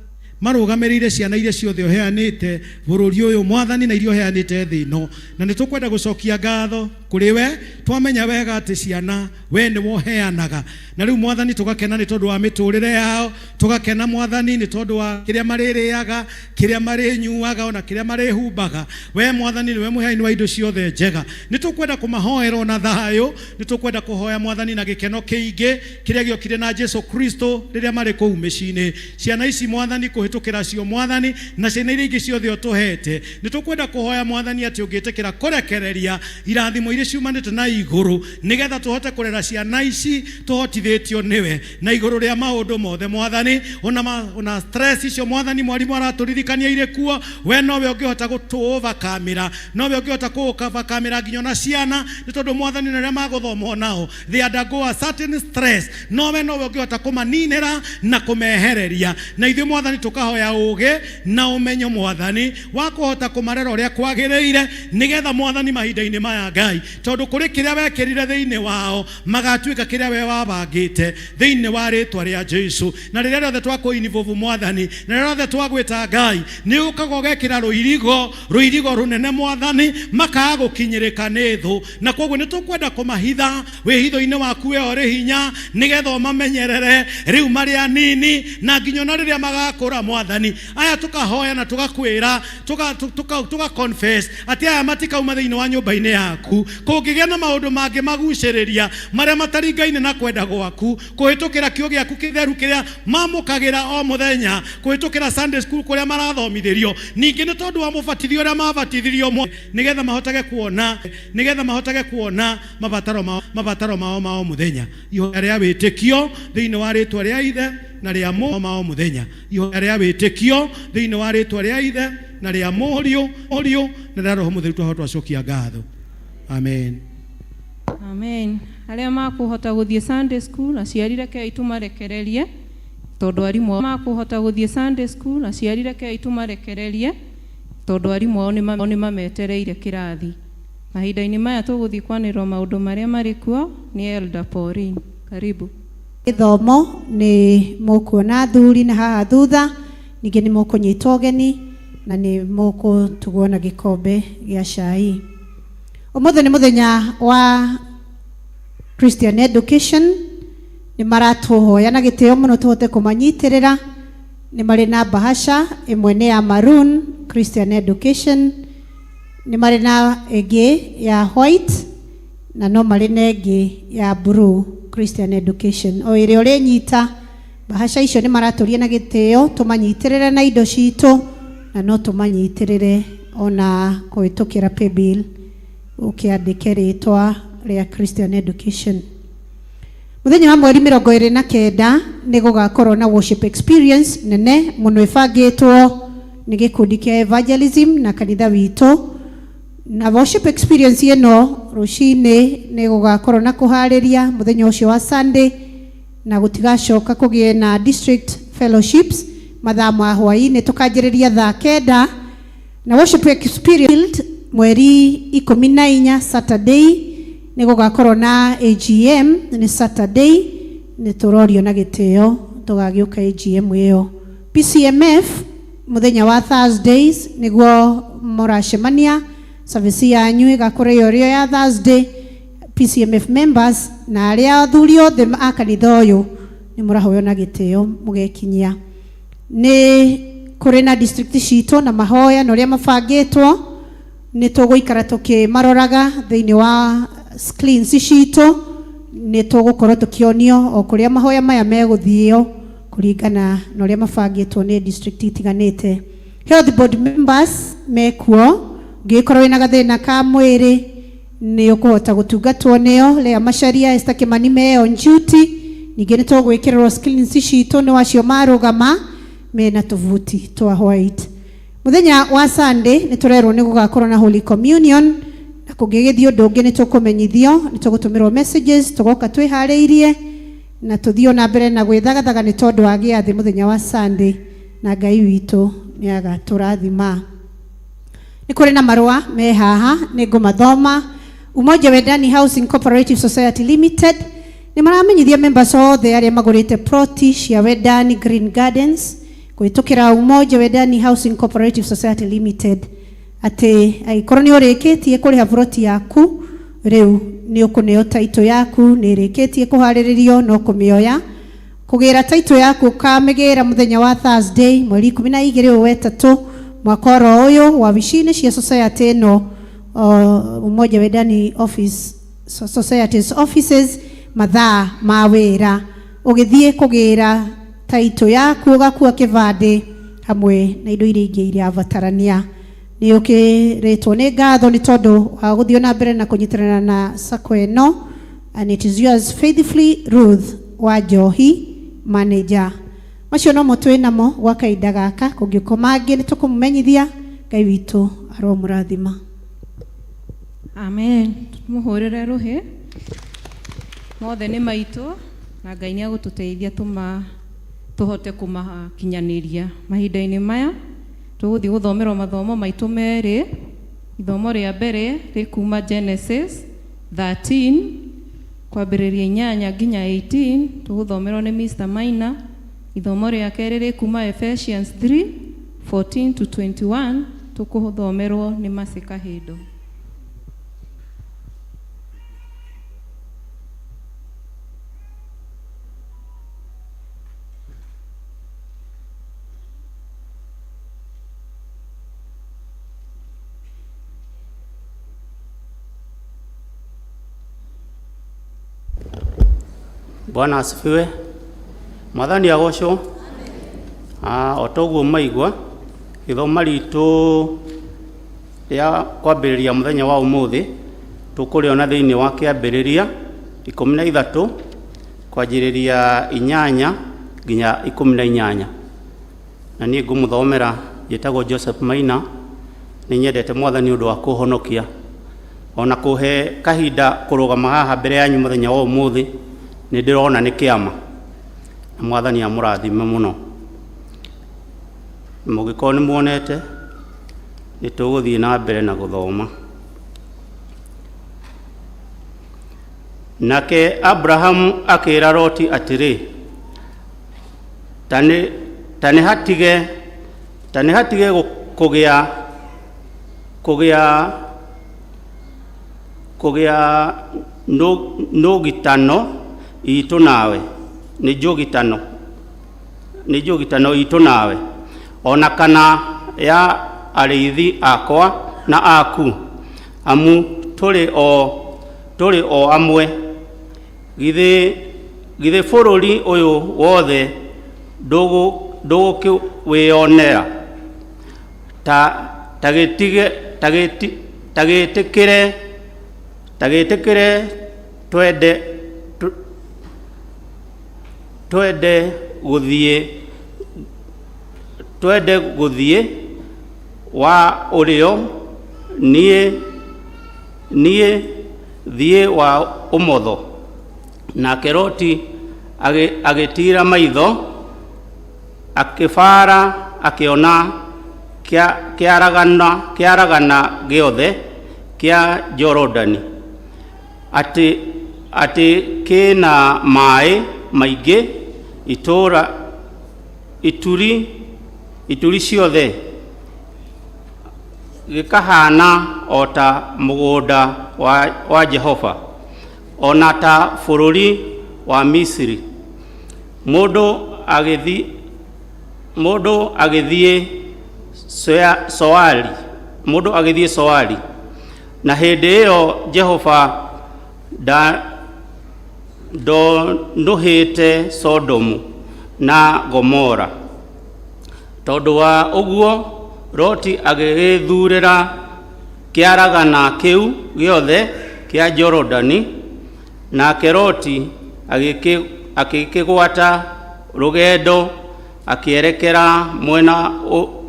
marũgamĩrĩire ciana iria ciothe ũheanĩte bũrũri ũyũ Mwathani na iria ũheanĩte thĩ ĩno. Na nĩ tũkwenda gũcokia ngatho kũrĩ we, twamenya wega atĩ ciana we nĩwe ũheanaga. Na rĩu Mwathani tũgakena nĩ tondũ wa mĩtũrĩre yao, tũgakena Mwathani nĩ tondũ wa kĩrĩa marĩrĩaga, kĩrĩa marĩnyuaga, ona kĩrĩa marĩhumbaga. We Mwathani nĩwe mũheani wa indo ciothe njega. Nĩ tũkwenda kũmahoera ona thayũ, nĩ tũkwenda kũhoya Mwathani na gĩkeno kĩingĩ kĩrĩa gĩokire na Jesu Kristo rĩrĩa marĩ kũu mĩciĩ-inĩ. Ciana ici Mwathani kũhĩtũkĩra cio Mwathani na ciana iria ingĩ ciothe ũtũhete, nĩ tũkwenda kũhoya Mwathani atĩ ũngĩtĩkĩra kũrekereria irathimo iria ciumanĩte na igũrũ, nĩgetha tũhote kũrera ciana ici tũhotithĩtio nĩwe na igũrũ rĩa maũndũ mothe Mwathani. Ona stress icio Mwathani mwarimũ aratũririkania irĩ kuo, we nowe ũngĩhota gũtũ-overcome-ĩra, nowe ũngĩhota kũ-overcome-ĩra nginya ona ciana, nĩ tondũ Mwathani na arĩa magũthoma nao they undergo a certain stress, nowe nowe ũngĩhota kũmaninĩra na kũmehereria. Na ithuĩ Mwathani tũkahoya ũũgĩ na ũmenyo Mwathani wa kũhota kũmarera ũrĩa kwagĩrĩire, nĩgetha Mwathani mahinda-inĩ maya Ngai, tondũ kũrĩ kĩrĩa wekĩrire thĩinĩ wao magatuĩka kĩrĩa we wabangĩte thĩinĩ wa rĩtwa rĩa Jesu. Na rĩrĩa rĩothe twakũinvolve Mwathani, na rĩrĩa rĩothe twagwĩta Ngai, nĩ ũkaga ũgekĩra rũirigo rũnene Mwathani, makaga gũkinyĩrĩka nĩ thũ. Na koguo nĩ tũkwenda kũmahitha wĩhitho-inĩ waku we ũrĩ hinya, nĩgetha ũmamenyerere rĩu marĩ anini na nginya ona rĩrĩa magakũra Mwathani. Aya tũkahoya na tũgakwĩra, tuka confess atĩ aya matikauma thĩinĩ wa nyũmba-inĩ yaku. Kũngĩgĩa na maũndũ mangĩ magucĩrĩria marĩa mataringaine na kwenda gwaku, kũhĩtũkĩra kiugo gĩaku kĩtheru kĩrĩa mamũkagĩra o mũthenya, kũhĩtũkĩra Sunday school kũrĩa marathomithĩrio, ningĩ nĩ tondũ wa mũbatithio ũrĩa mabatithirio nĩgetha mahotage kuona, nĩgetha mahotage kuona mabataro mao, mabataro mao ma o mũthenya. Ihoya rĩa wĩtĩkio thĩinĩ wa rĩtwa rĩa Ithe na rĩa Mũriũ ma o mũthenya. Ihoya rĩa wĩtĩkio thĩinĩ wa rĩtwa rĩa Ithe na rĩa Mũriũ, Mũriũ na rĩa Roho Mũtheru twahota twacokia ngatho. Amen. Amen. Arĩa makũhota gũthiĩ Sunday school, aciari rekei tũmarekererie tondũ arimũ ao makũhota gũthiĩ Sunday school, aciari rekei tũmarekererie tondũ arimũ ao nĩ mametereire kĩrathi. Mahinda-inĩ maya tũgũthiĩ kwanĩrĩrwo maũndũ marĩa marĩ kuo nĩ Elder Pauline. Karibu. Gĩthomo nĩ mũkuona athuri na haha thutha, ningĩ nĩ mũkũnyitwo ũgeni na nĩ mũkũtugwo na gĩkombe gĩa cai. Ũmũthĩ nĩ mũthenya wa Christian Education, nĩ maratũhoya na gĩtĩo mũno tũhote kũmanyitĩrĩra. Nĩ marĩ na bahasha, ĩmwe nĩ ya maroon Christian Education, nĩ marĩ na ĩngĩ ya white na no marĩ na ĩngĩ ya blue Christian Education. O ĩrĩa ũrĩnyita bahasha icio nĩ maratũria na gĩtĩo tũmanyitĩrĩre na indo citũ, na no tũmanyitĩrĩre ona kũhĩtũkĩra paybill ũkĩandĩke rĩtwa rĩa Christian Education. Mũthenya wa mweri 29 nĩ gũgakorwo na worship experience nene mũno ĩbangĩtwo nĩ gĩkundi kĩa evangelism na kanitha witũ. Na worship experience ĩno rũcinĩ nĩ gũgakorwo na kũharĩria mũthenya ũcio wa Sunday, na gũtigacoka kũgĩe na district fellowships mathaa ma hwaĩ-inĩ tũkanjĩrĩria thaa 9. Na worship experience mweri 14 Saturday nĩ gũgakorwo na AGM, nĩ Saturday, nĩ tũrorio na gĩtĩo tũgagĩũka AGM ĩyo. PCMF mũthenya wa Thursdays nĩguo mũracemania, service yanyu ĩgakorwo ĩyo ĩrĩ ya Thursday. PCMF members na arĩa athuri othe a kanitha ũyũ nĩ mũrahoywo na gĩtĩo mũgekinyia. Nĩ kũrĩ na district citũ na mahoya na ũrĩa mabangĩtwo, nĩ tũgũikara tũkĩmaroraga thĩinĩ wa screens citũ, nĩ tũgũkorwo tũkĩonio o kũrĩa mahoya maya megũthiio kũringana na ũrĩa mabangĩtwo nĩ district itiganĩte. Health board members mekuo, ũngĩgĩkorwo wĩna gathĩna ka mwĩrĩ nĩ ũkũhota gũtungatwo nĩo. Lea Macharia, Esther Kimani me on duty. Ningĩ nĩ tũgwĩkĩrĩrwo screens citũ nĩ wacio marũgama mena tũbuti twa white. Mũthenya wa Sunday nĩ tũrerwo nĩ gũgakorwo na Holy Communion, na kũngĩgĩthiĩ ũndũ ũngĩ nĩ tũkũmenyithio, nĩ tũgũtũmĩrwo messages, tũgoka twĩharĩirie na tũthiĩ na mbere na gwĩthagathaga nĩ tondũ wa gĩathĩ mũthenya wa Sunday, na Ngai witũ nĩ agatũrathima. Nĩ kũrĩ na marũa me haha nĩ ngũmathoma. Umoja Wendani Housing Cooperative Society Limited nĩ maramenyithia members othe arĩa magũrĩte ploti cia Wendani Green Gardens kũhĩtũkĩra Umoja Wendani Housing Cooperative Society Limited atĩ angĩkorwo nĩ ũrĩkĩtie kũrĩha ploti yaku rĩu nĩ ũkũneo title yaku, nĩ ĩrĩkĩtie kũharĩrĩrio no kũmĩoya. Kũgĩra title yaku ũkamĩgĩra mũthenya wa Thursday mweri 12 ũyũ wetatũ mwaka oro ũyũ wabici-inĩ cia society ĩno, Umoja Wendani office societies offices mathaa ma wĩra. Ũgĩthiĩ kũgĩra title yaku ũgakua kĩbandĩ hamwe na indo iria ingĩ irabatarania. Nĩ ũkĩrĩtwo nĩ ngatho nĩ tondũ wa gũthiĩ na mbere na kũnyitanĩra na sacco ĩno, and it is yours faithfully, Ruth wa Njohi, manager. Macio nomo twĩ namo gwa kahinda gaka, kũngĩũka mangĩ nĩ tũkũmũmenyithia. Ngai witũ aromũrathima. Amen. Tũmũhũrĩre rũhĩ. Mothe nĩ maitũ na Ngai nĩ agũtũteithia tũhote kũmakinyanĩria. Mahinda-inĩ maya tũgũthiĩ gũthomerwo mathomo maitũ merĩ. Ithomo rĩa mbere rĩ kuma Genesis 13 kwambĩrĩria 8 nginya 18, tũgũthomerwo nĩ Mr. Maina. Ithomo rĩa kerĩ rĩ kuma Ephesians 3 14 to 21, tũkũthomerwo nĩ Mercy Kahindo. Bwana asifiwe. Mwathani agocwo. O ta ũguo maigua gĩthoma ritũ rĩa kwambĩrĩria mũthenya wa ũmũthĩ tũkũrĩona thĩinĩ wa kĩambĩrĩria 13 kwanjĩrĩria 8 nginya 18. Na niĩ ngũmũthomera njĩtagwo Joseph Maina. Nĩ nyendete Mwathani ũndũ wa kũhonokia ona kũhe kahinda kũrũgama haha mbere yanyu mũthenya wa ũmũthĩ. Nĩ ndĩrona nĩ kĩama, na Mwathani amũrathime mũno. Mũngĩkorwo nĩ muonete, nĩ tũgũthiĩ na mbere na gũthoma. Nake Abrahamu akĩra Loti atĩrĩ, ta nĩ hatige ta nĩ hatige kũgĩa nũgitano itũ nawe, nĩ njũgitano itũ nawe, ona kana ya arĩithi akwa na aku, amu tũrĩ o amwe. Githĩ bũrũri ũyũ wothe ndũgũkĩwĩonera? Ta gĩtĩkĩre twende gũthiĩ wa ũrĩo, niĩ thiĩ wa ũmotho. Nake Loti agĩtiira maitho, akĩbaara, akĩona kĩaragana gĩothe kĩa Jorodani atĩ kĩna maĩ maingĩ itũra ituri ciothe, gĩkahana o ta mũgũnda wa Jehova, ona ta bũrũri wa Misiri. Mũndũ agĩthiĩ Soari. Na hĩndĩ ĩyo Jehova ndonũhĩte Sodomu na Gomora. Tondũ wa ũguo Loti agĩgĩthurĩra kĩaragana kĩu gĩothe kĩa Jorodani. Nake Loti agĩkĩgwata rũgendo, akĩerekera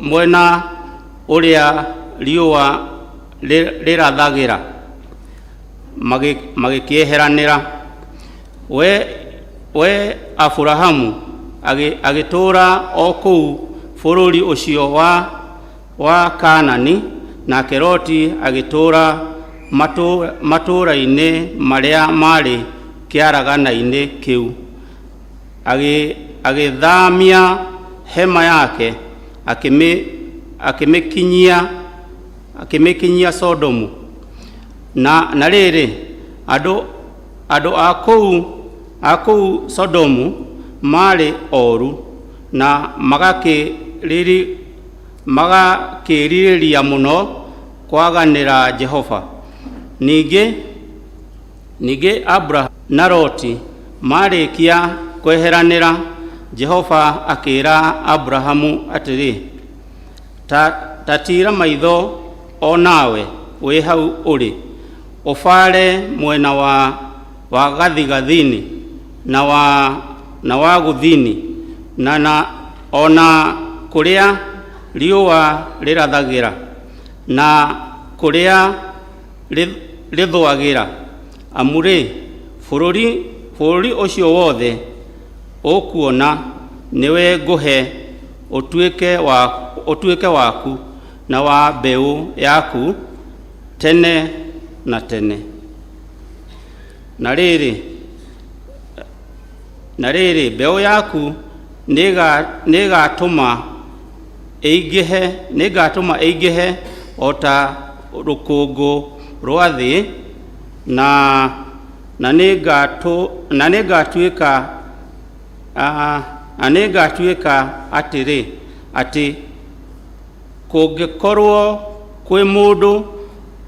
mwena ũrĩa riũa rĩrathagĩra. Magĩkĩeheranĩra. We Aburahamu agĩtũũra o kũu bũrũri ũcio wa Kaanani, nake Loti agĩtũũra matũũra-inĩ marĩa maarĩ kĩaragana-inĩ kĩu. Agĩthaamia hema yake, akĩmĩkinyia Sodomu. Na rĩrĩ, andũ a kũu Sodomu maarĩ oru na magakĩrirĩria mũno kwaganĩra Jehova. Ningĩ Abrahamu na Loti marĩkia kweheranĩra, Jehova akĩra Abrahamu atĩrĩ, Ta tiira maitho o nawe wĩ hau ũrĩ, ũbaare mwena wa gathigathini na wa gũthini na o na kũrĩa riũa rĩrathagĩra na kũrĩa rĩthũagĩra, amu rĩ, bũrũri ũcio wothe ũkuona nĩwe ngũhe ũtuĩke waku na wa mbeũ yaku tene na tene. Na rĩrĩ, mbeũ yaku nĩngatũma ĩingĩhe o ta rũkũngũ rwa thĩ, na nĩngatuĩka atĩrĩ, atĩ kũngĩkorwo kwĩ mũndũ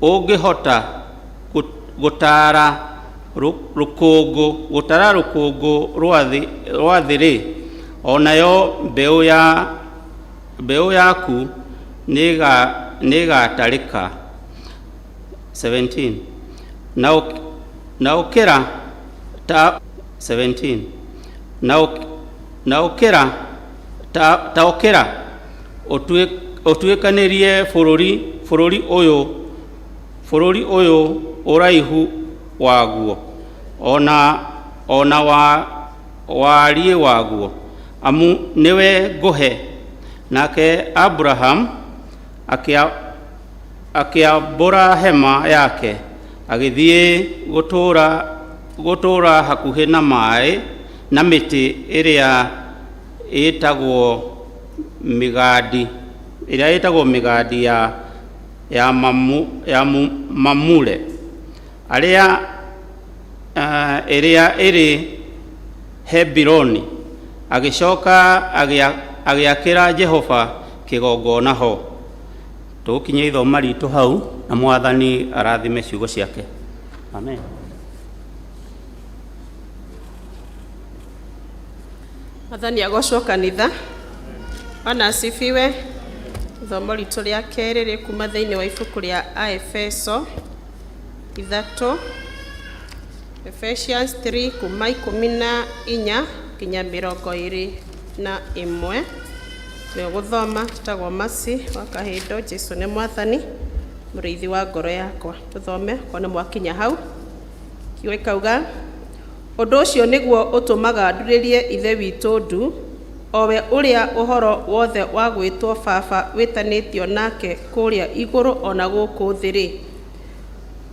ũngĩhota gũtara Rũkũngũ gũtara rũkũngũ rwa thĩ-rĩ, o nayo mbeũ yaku nĩĩgatarĩka. 17 na ũkĩra ta 17 na ũkĩra ta ũkĩra ũtuĩkanĩrie bũrũri ũyũ ũraihu waguo ona wariĩ waguo, amu nĩwe ngũhe. Nake Abraham akĩambũra hema yake, agĩthiĩ gũtũũra hakuhĩ na maĩ na mĩtĩ ĩrĩa ĩtagwo mĩgandi ya Mamure, arĩa ĩrĩa ĩrĩ Hebironi. Agĩcoka agĩakĩra Jehova kĩgongona ho. Tũgũkinyia ithoma ritũ hau, na Mwathani arathime ciugo ciake. Amen. Mwathani agocwo, kanitha. Bwana asifiwe. Ithomo ritũ rĩa kerĩ rĩkuma thĩinĩ wa ibuku rĩa Aefeso 3, Ephesians 3, kuma 14 nginya 21. Nĩwe gũthoma tagwo Masi wa Kahindo. Jesu nĩ Mwathani, mũrĩithi wa ngoro yakwa. Tũthome kona mwakinya hau. Kiugo gĩkauga, ũndũ ũcio nĩguo ũtũmaga ndurĩrie Ithe witũ ndu, o we ũrĩa ũhoro wothe wa gwĩtwo baba wĩtanĩtio nake kũrĩa igũrũ ona gũkũ thĩ-rĩ,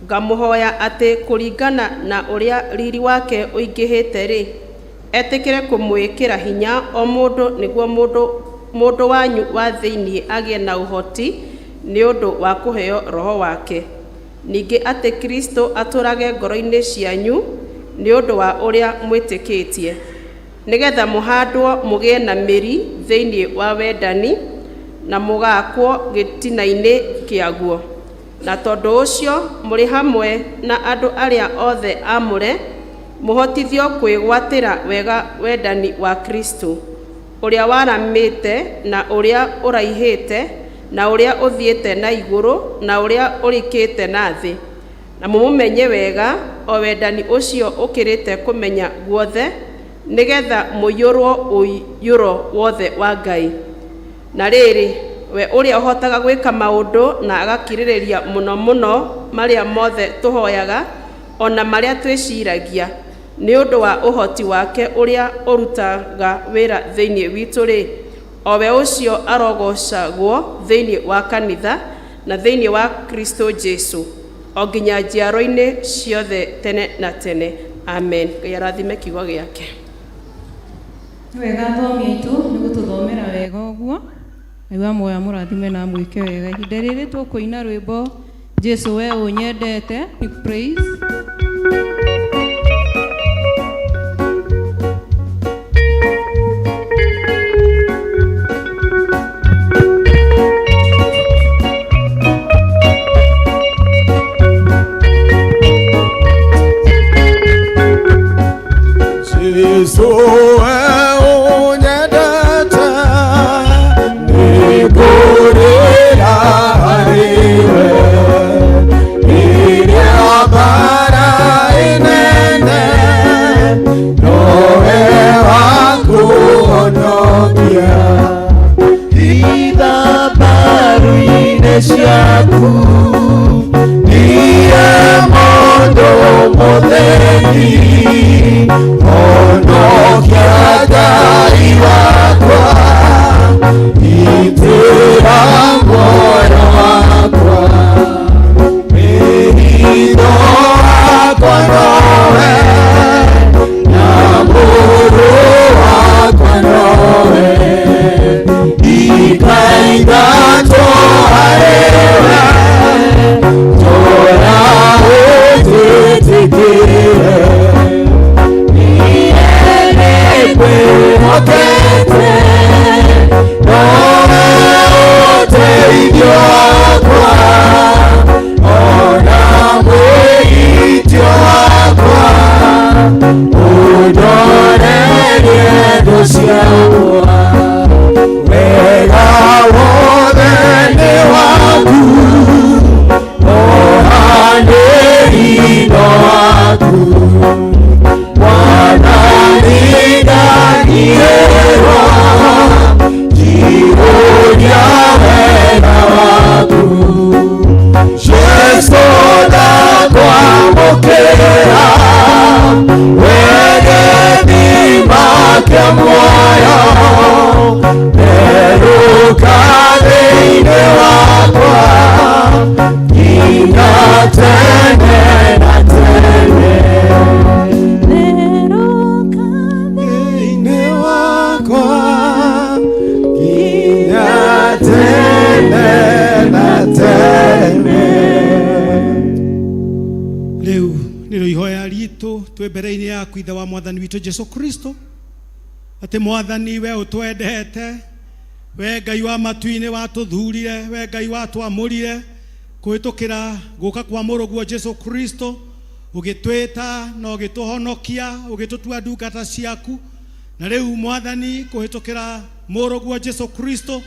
ngamũhoya atĩ kũringana na ũrĩa riri wake ũingĩhĩte-rĩ, etĩkĩre kũmwĩkĩra hinya o mũndũ, nĩguo mũndũ wanyu wa thĩinĩ agĩe na ũhoti nĩ ũndũ wa kũheo Roho wake, ningĩ atĩ Kristo atũũrage ngoro-inĩ cianyu nĩ ũndũ wa ũrĩa mwĩtĩkĩtie, nĩgetha mũhandwo mũgĩe na mĩri thĩinĩ wa wendani, na mũgaakwo gĩtina-inĩ kĩaguo, na tondũ ũcio mũrĩ hamwe na andũ arĩa othe aamũre mũhotithio kwĩgwatĩra wega wendani wa Kristo, ũrĩa waramĩte na ũrĩa ũraihĩte na ũrĩa ũthiĩte na igũrũ na ũrĩa ũrikĩte na thĩ, na mũmũmenye wega, o wendani ũcio ũkĩrĩte kũmenya guothe, nĩgetha mũiyũrwo ũiyũro wothe wa Ngai. Na rĩrĩ, we ũrĩa ũhotaga gwĩka maũndũ na agakirĩrĩria mũno mũno marĩa mothe tũhoyaga ona marĩa twĩciragia, nĩ ũndũ wa ũhoti wake ũrĩa ũrutaga wĩra thĩinĩ witũ-rĩ, o we ũcio arogocagwo thĩinĩ wa kanitha na thĩinĩ wa Kristo Jesu o nginya njiaro-inĩ ciothe tene na tene. Amen. Ngai arathime kiugo gĩake. Nĩ wega athomi aitũ nĩ gũtũthomera wega ũguo. Ngai wa muoyo amũrathime na amwĩke wega. Ihinda rĩrĩ tũkũina rwĩmbo "Jesu we ũnyendete", praise. Jesu we ũnyendete, nĩngũrĩra harĩwe rĩrĩa mbara ĩnene, nowe wakũhonokia. Hitha mbaru-inĩ ciaku, niĩ mũndũ mũthĩni, honokia Ngai wakwa, itĩra muoyo wakwa. Wĩhitho wakwa nowe, na mũrũ wakwa nowe, ikaingatwo harĩwe, tũra ũnjĩtĩkĩre. Twĩ mbere-inĩ yaku Ithe wa Mwathani witũ Jesu Kristo, atĩ Mwathani we ũtwendete, we Ngai wa matu-inĩ watũthurire, we Ngai watwamũrire kũhĩtũkĩra gũka kwa mũrũguo Jesu Kristo, ũgĩtwĩta na ũgĩtũhonokia, ũgĩtũtua ndungata ciaku. Na rĩu Mwathani kũhĩtũkĩra mũrũguo Jesu Kristo,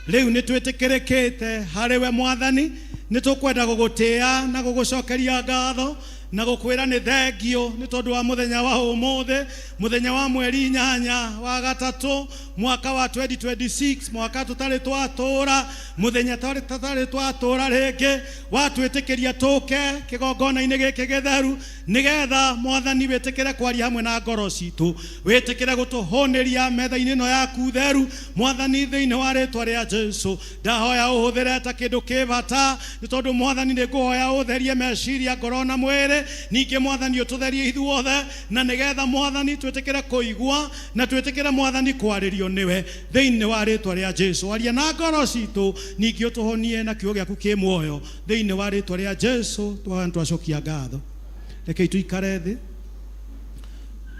rĩu nĩ twĩtĩkĩrĩkĩte harĩ we Mwathani. Nĩ tũkwenda gũgũtĩĩa na gũgũcokeria ngatho na gũkwĩra nĩ thengio nĩ tondũ wa mũthenya wa ũmũthĩ, mũthenya wa mweri 8 wa gatatũ mwaka wa 2026, mwaka tũtarĩ twatũra, mũthenya tũtarĩ twatũra rĩngĩ, watwĩtĩkĩria tũke kĩgongona-inĩ gĩkĩ gĩtheru, nĩgetha Mwathani wĩtĩkĩre kwaria hamwe na ngoro citũ, wĩtĩkĩre gũtũhũnĩria metha-inĩ ĩno yaku theru. Mwathani, thĩinĩ wa rĩtwa rĩa Jesu ndahoya ũhũthĩre ta kĩndũ kĩ bata, nĩ tondũ Mwathani nĩ ngũhoya ũtherie meciria, ngoro na mwĩrĩ. Ningĩ Mwathani ũtũtherie ithuothe, na nĩgetha Mwathani twĩtĩkĩre kũigua na twĩtĩkĩre Mwathani kwarĩrio nĩwe. Thĩinĩ wa rĩtwa rĩa Jesu aria na ngoro citũ, ningĩ ũtũhonie na kiugo gĩaku kĩ muoyo. Thĩinĩ wa rĩtwa rĩa Jesu twacokia ngatho. Rekei tuikare thĩ.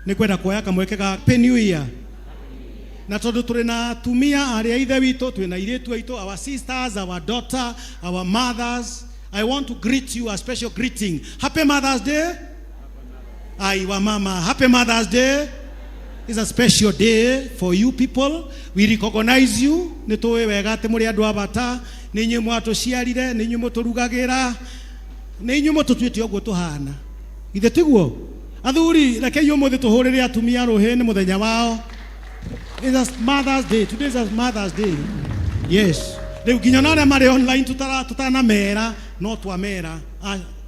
Nĩ kwenda kuoya kamweke ga Happy New Year, na tondũ tũrĩ na atumia arĩa ithe witũ, twĩ na airĩtu aitũ, our sisters, our daughter, our mothers, I want to greet you a special greeting. Happy Mother's Day. Ai wa mama, happy Mother's Day. It's a special day for you people. We recognize you. Nĩ tũĩ wega atĩ mũrĩ andũ a bata. Nĩ inyuĩ mwatũciarire, nĩ inyuĩ mũtũrugagĩra, nĩ inyuĩ mũtũtuĩte ũguo tũhana. Githĩ tiguo? Athuri, rekei ũmũthĩ tũhũrĩre atumia rũhĩ, nĩ mũthenya wao. It's a Mother's Day. Today is a Mother's Day. Yes. Rĩu nginya na arĩa marĩ online tũtanamera no twamera.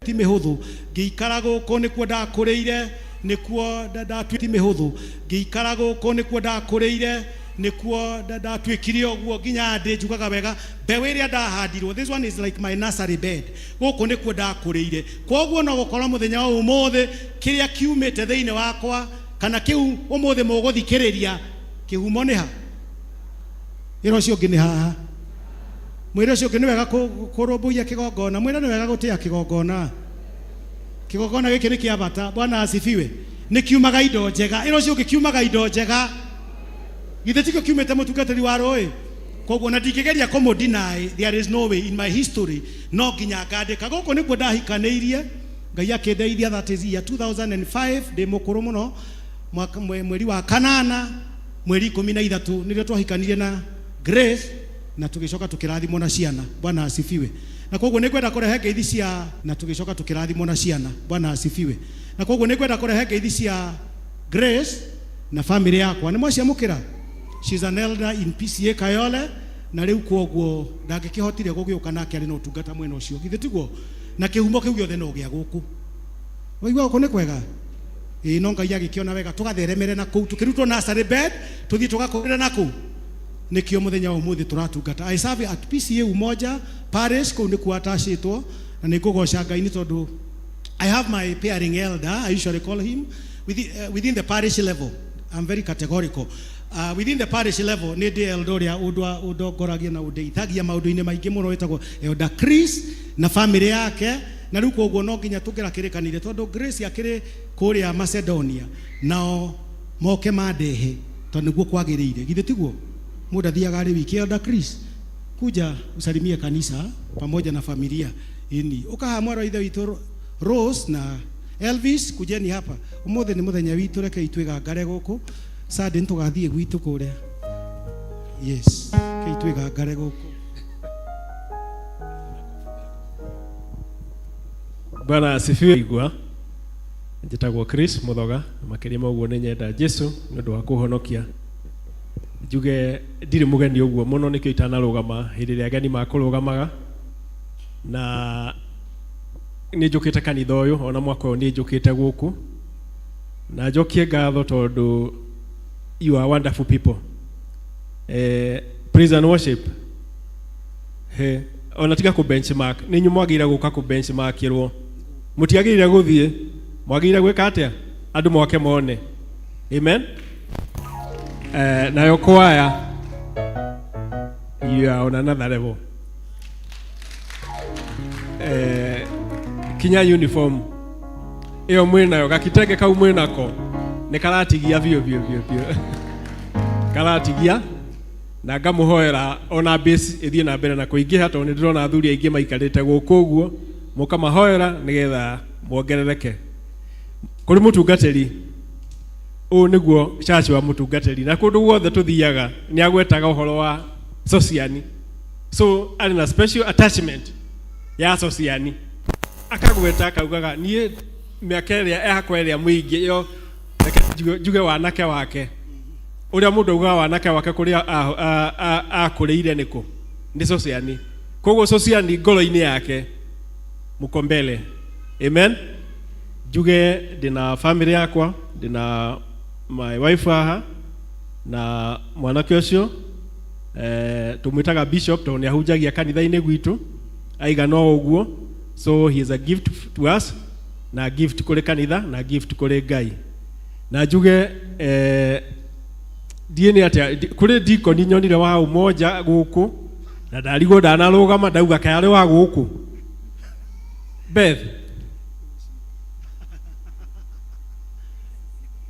Ti mĩhũthũ. Ngĩikara gũkũ nĩkuo ndakũrĩire, nĩkuo ti mĩhũthũ. Ngĩikara gũkũ nĩkuo ndakũrĩire, nĩkuo ndatuĩkire ũguo nginya ndĩ njugaga wega mbeũ ĩrĩa ndahandirwo. This one is like my nursery bed. Gũkũ nĩkuo ndakũrĩire, koguo no gũkorwo mũthenya wa ũmũthĩ kĩrĩa kiumĩte thĩinĩ wakwa kana kĩu ũmũthĩ mũgũthikĩrĩria kĩhumo nĩ ha. Ĩra ũcio ũngĩ nĩ haha. Mwĩre ũcio ũngĩ nĩ wega kũrũmbũiya kĩgongona. Mwĩre nĩ wega gũtĩa kĩgongona. Kĩgongona gĩkĩ nĩ kĩa bata. Bwana asifiwe. Nĩ kiumaga indo njega. Ĩra ũcio ũngĩ kiumaga indo njega. Githĩ tikĩo kiumĩte mũtungatĩri wa rũĩ? Koguo na ndingĩgeria kũmũ deny, there is no way in my history, no nginya ngandĩka gũkũ nĩkuo ndahikanĩirie. Ngai akĩndeithia, that is year 2005, ndĩ mũkũrũ mũno, mwaka mweri wa kanana mweri 13 nĩrĩo twahikanirie na Grace, na tũgĩcoka tũkĩrathimwo na ciana. Bwana asifiwe. Na koguo nĩ ngwenda kũrehe ngeithi cia na tũgĩcoka tũkĩrathimwo na ciana. Bwana asifiwe. Na koguo nĩ ngwenda kũrehe ngeithi cia Grace na family yakwa. Nĩ mwaciamũkĩra? She's an elder in PCA Kayole, na rĩu koguo ndangĩkĩhotire gũgĩũka, nake arĩ na ũtungata mwena ũcio. Githĩ tiguo? Na kĩhumo kĩu gĩothe no gĩa gũkũ. Waigua gũkũ nĩ kwega? Ĩĩ, no Ngai agĩkĩona wega tũgatheremere na kũu, tũkĩrutwo nursery bed tũthiĩ tũgakũrĩra na kũu. Nĩkĩo mũthenya wa ũmũthĩ tũratungata. I serve at PCA Umoja Parish, kũu nĩkuo atacĩtwo, na nĩ ngũgoca Ngai nĩ tondũ I have my pairing elder, I usually call him, within the parish level. I'm very categorical. Within the parish level, nĩ ndĩ elder ũrĩa ũndongoragia na ũndeithagia maũndũ-inĩ maingĩ mũno, wĩtagwo Elder Chris na family yake. Na rĩu koguo no nginya tũngĩrakĩrĩkanire, tondũ Grace akĩrĩ kũrĩa Macedonia, nao moke mandehe, tondũ nĩguo kwagĩrĩire. Githĩ tiguo? Mũndũ athiaga arĩ wiki. Elder Chris, kuja usalimie kanisa pamoja na familia. Ini ukaha mwarĩ wa ithe witũ Rose na Elvis, kujeni hapa. Ũmũthĩ nĩ mũthenya witũ, rekei twĩgangare gũkũ. Sunday nĩtũgathiĩ gwitũ kũrĩa. Yes, rekei twĩgangare gũkũ. Bwana asifiwe. Igua njĩtagwo Chris Muthoga, makĩria ma ũguo nĩ nyenda Jesu nĩ ũndũ wa kũhonokia. Njuge ndirĩ mũgeni ũguo mũno, nĩkĩo itanarũgama hĩndĩ ĩrĩa ageni makũrũgamaga, na nĩ njũkĩte kanitha ũyũ ona mwaka ũyũ nĩ njũkĩte gũkũ, na njokie ngatho tondũ you are wonderful people. Praise and worship he ona tiga kũ benchmark, nĩ inyuĩ mwagĩrĩire gũka kũ benchmarkĩrwo. Mũtiagĩrĩire gũthiĩ, mwagĩrĩire gwĩka atĩa? Andũ moke mone. Amen. Nayo kwaya, you are on another level. Kinya uniform. Ĩyo mwĩnayo gakitenge kau mwĩnako nĩ karatigia biũ biũ biũ biũ, karatigia na ngamũhoera ona base ĩthiĩ na mbere na kũingĩha, tondũ nĩ ndĩrona athuri aingĩ maikarĩte gũkũ ũguo, mũkamahoera nĩgetha muongerereke. Kũrĩ mũtungatĩri, ũũ nĩguo caci wa mũtungatĩri, na kũndũ guothe tũthiaga nĩ agwetaga ũhoro wa Sociani, so arĩ na special attachment ya Sociani, akagweta akaugaga niĩ mĩaka ĩrĩa yakwa ĩrĩa mũingĩ ĩyo, reke njuge wanake wake, ũrĩa mũndũ augaga wanake wake kũrĩa akũrĩire nĩkũ, nĩ Sociani. Koguo Sociani ngoro-inĩ yake mũko mbele. Amen. Njuge ndĩna family yakwa, ndĩna my wife haha na mwanake ũcio, tũmwĩtaga bishop tondũ nĩ ahunjagia kanitha-inĩ gwitũ aigana o ũguo, so he is a gift to us na gift kũrĩ kanitha na gift kũrĩ Ngai. Na njuge ndiĩ nĩ atĩa kũrĩ dikoni nyonire wa Umoja gũkũ na ndarigwo ndanarũgama, ndauga kaĩ arĩ wa gũkũ Beth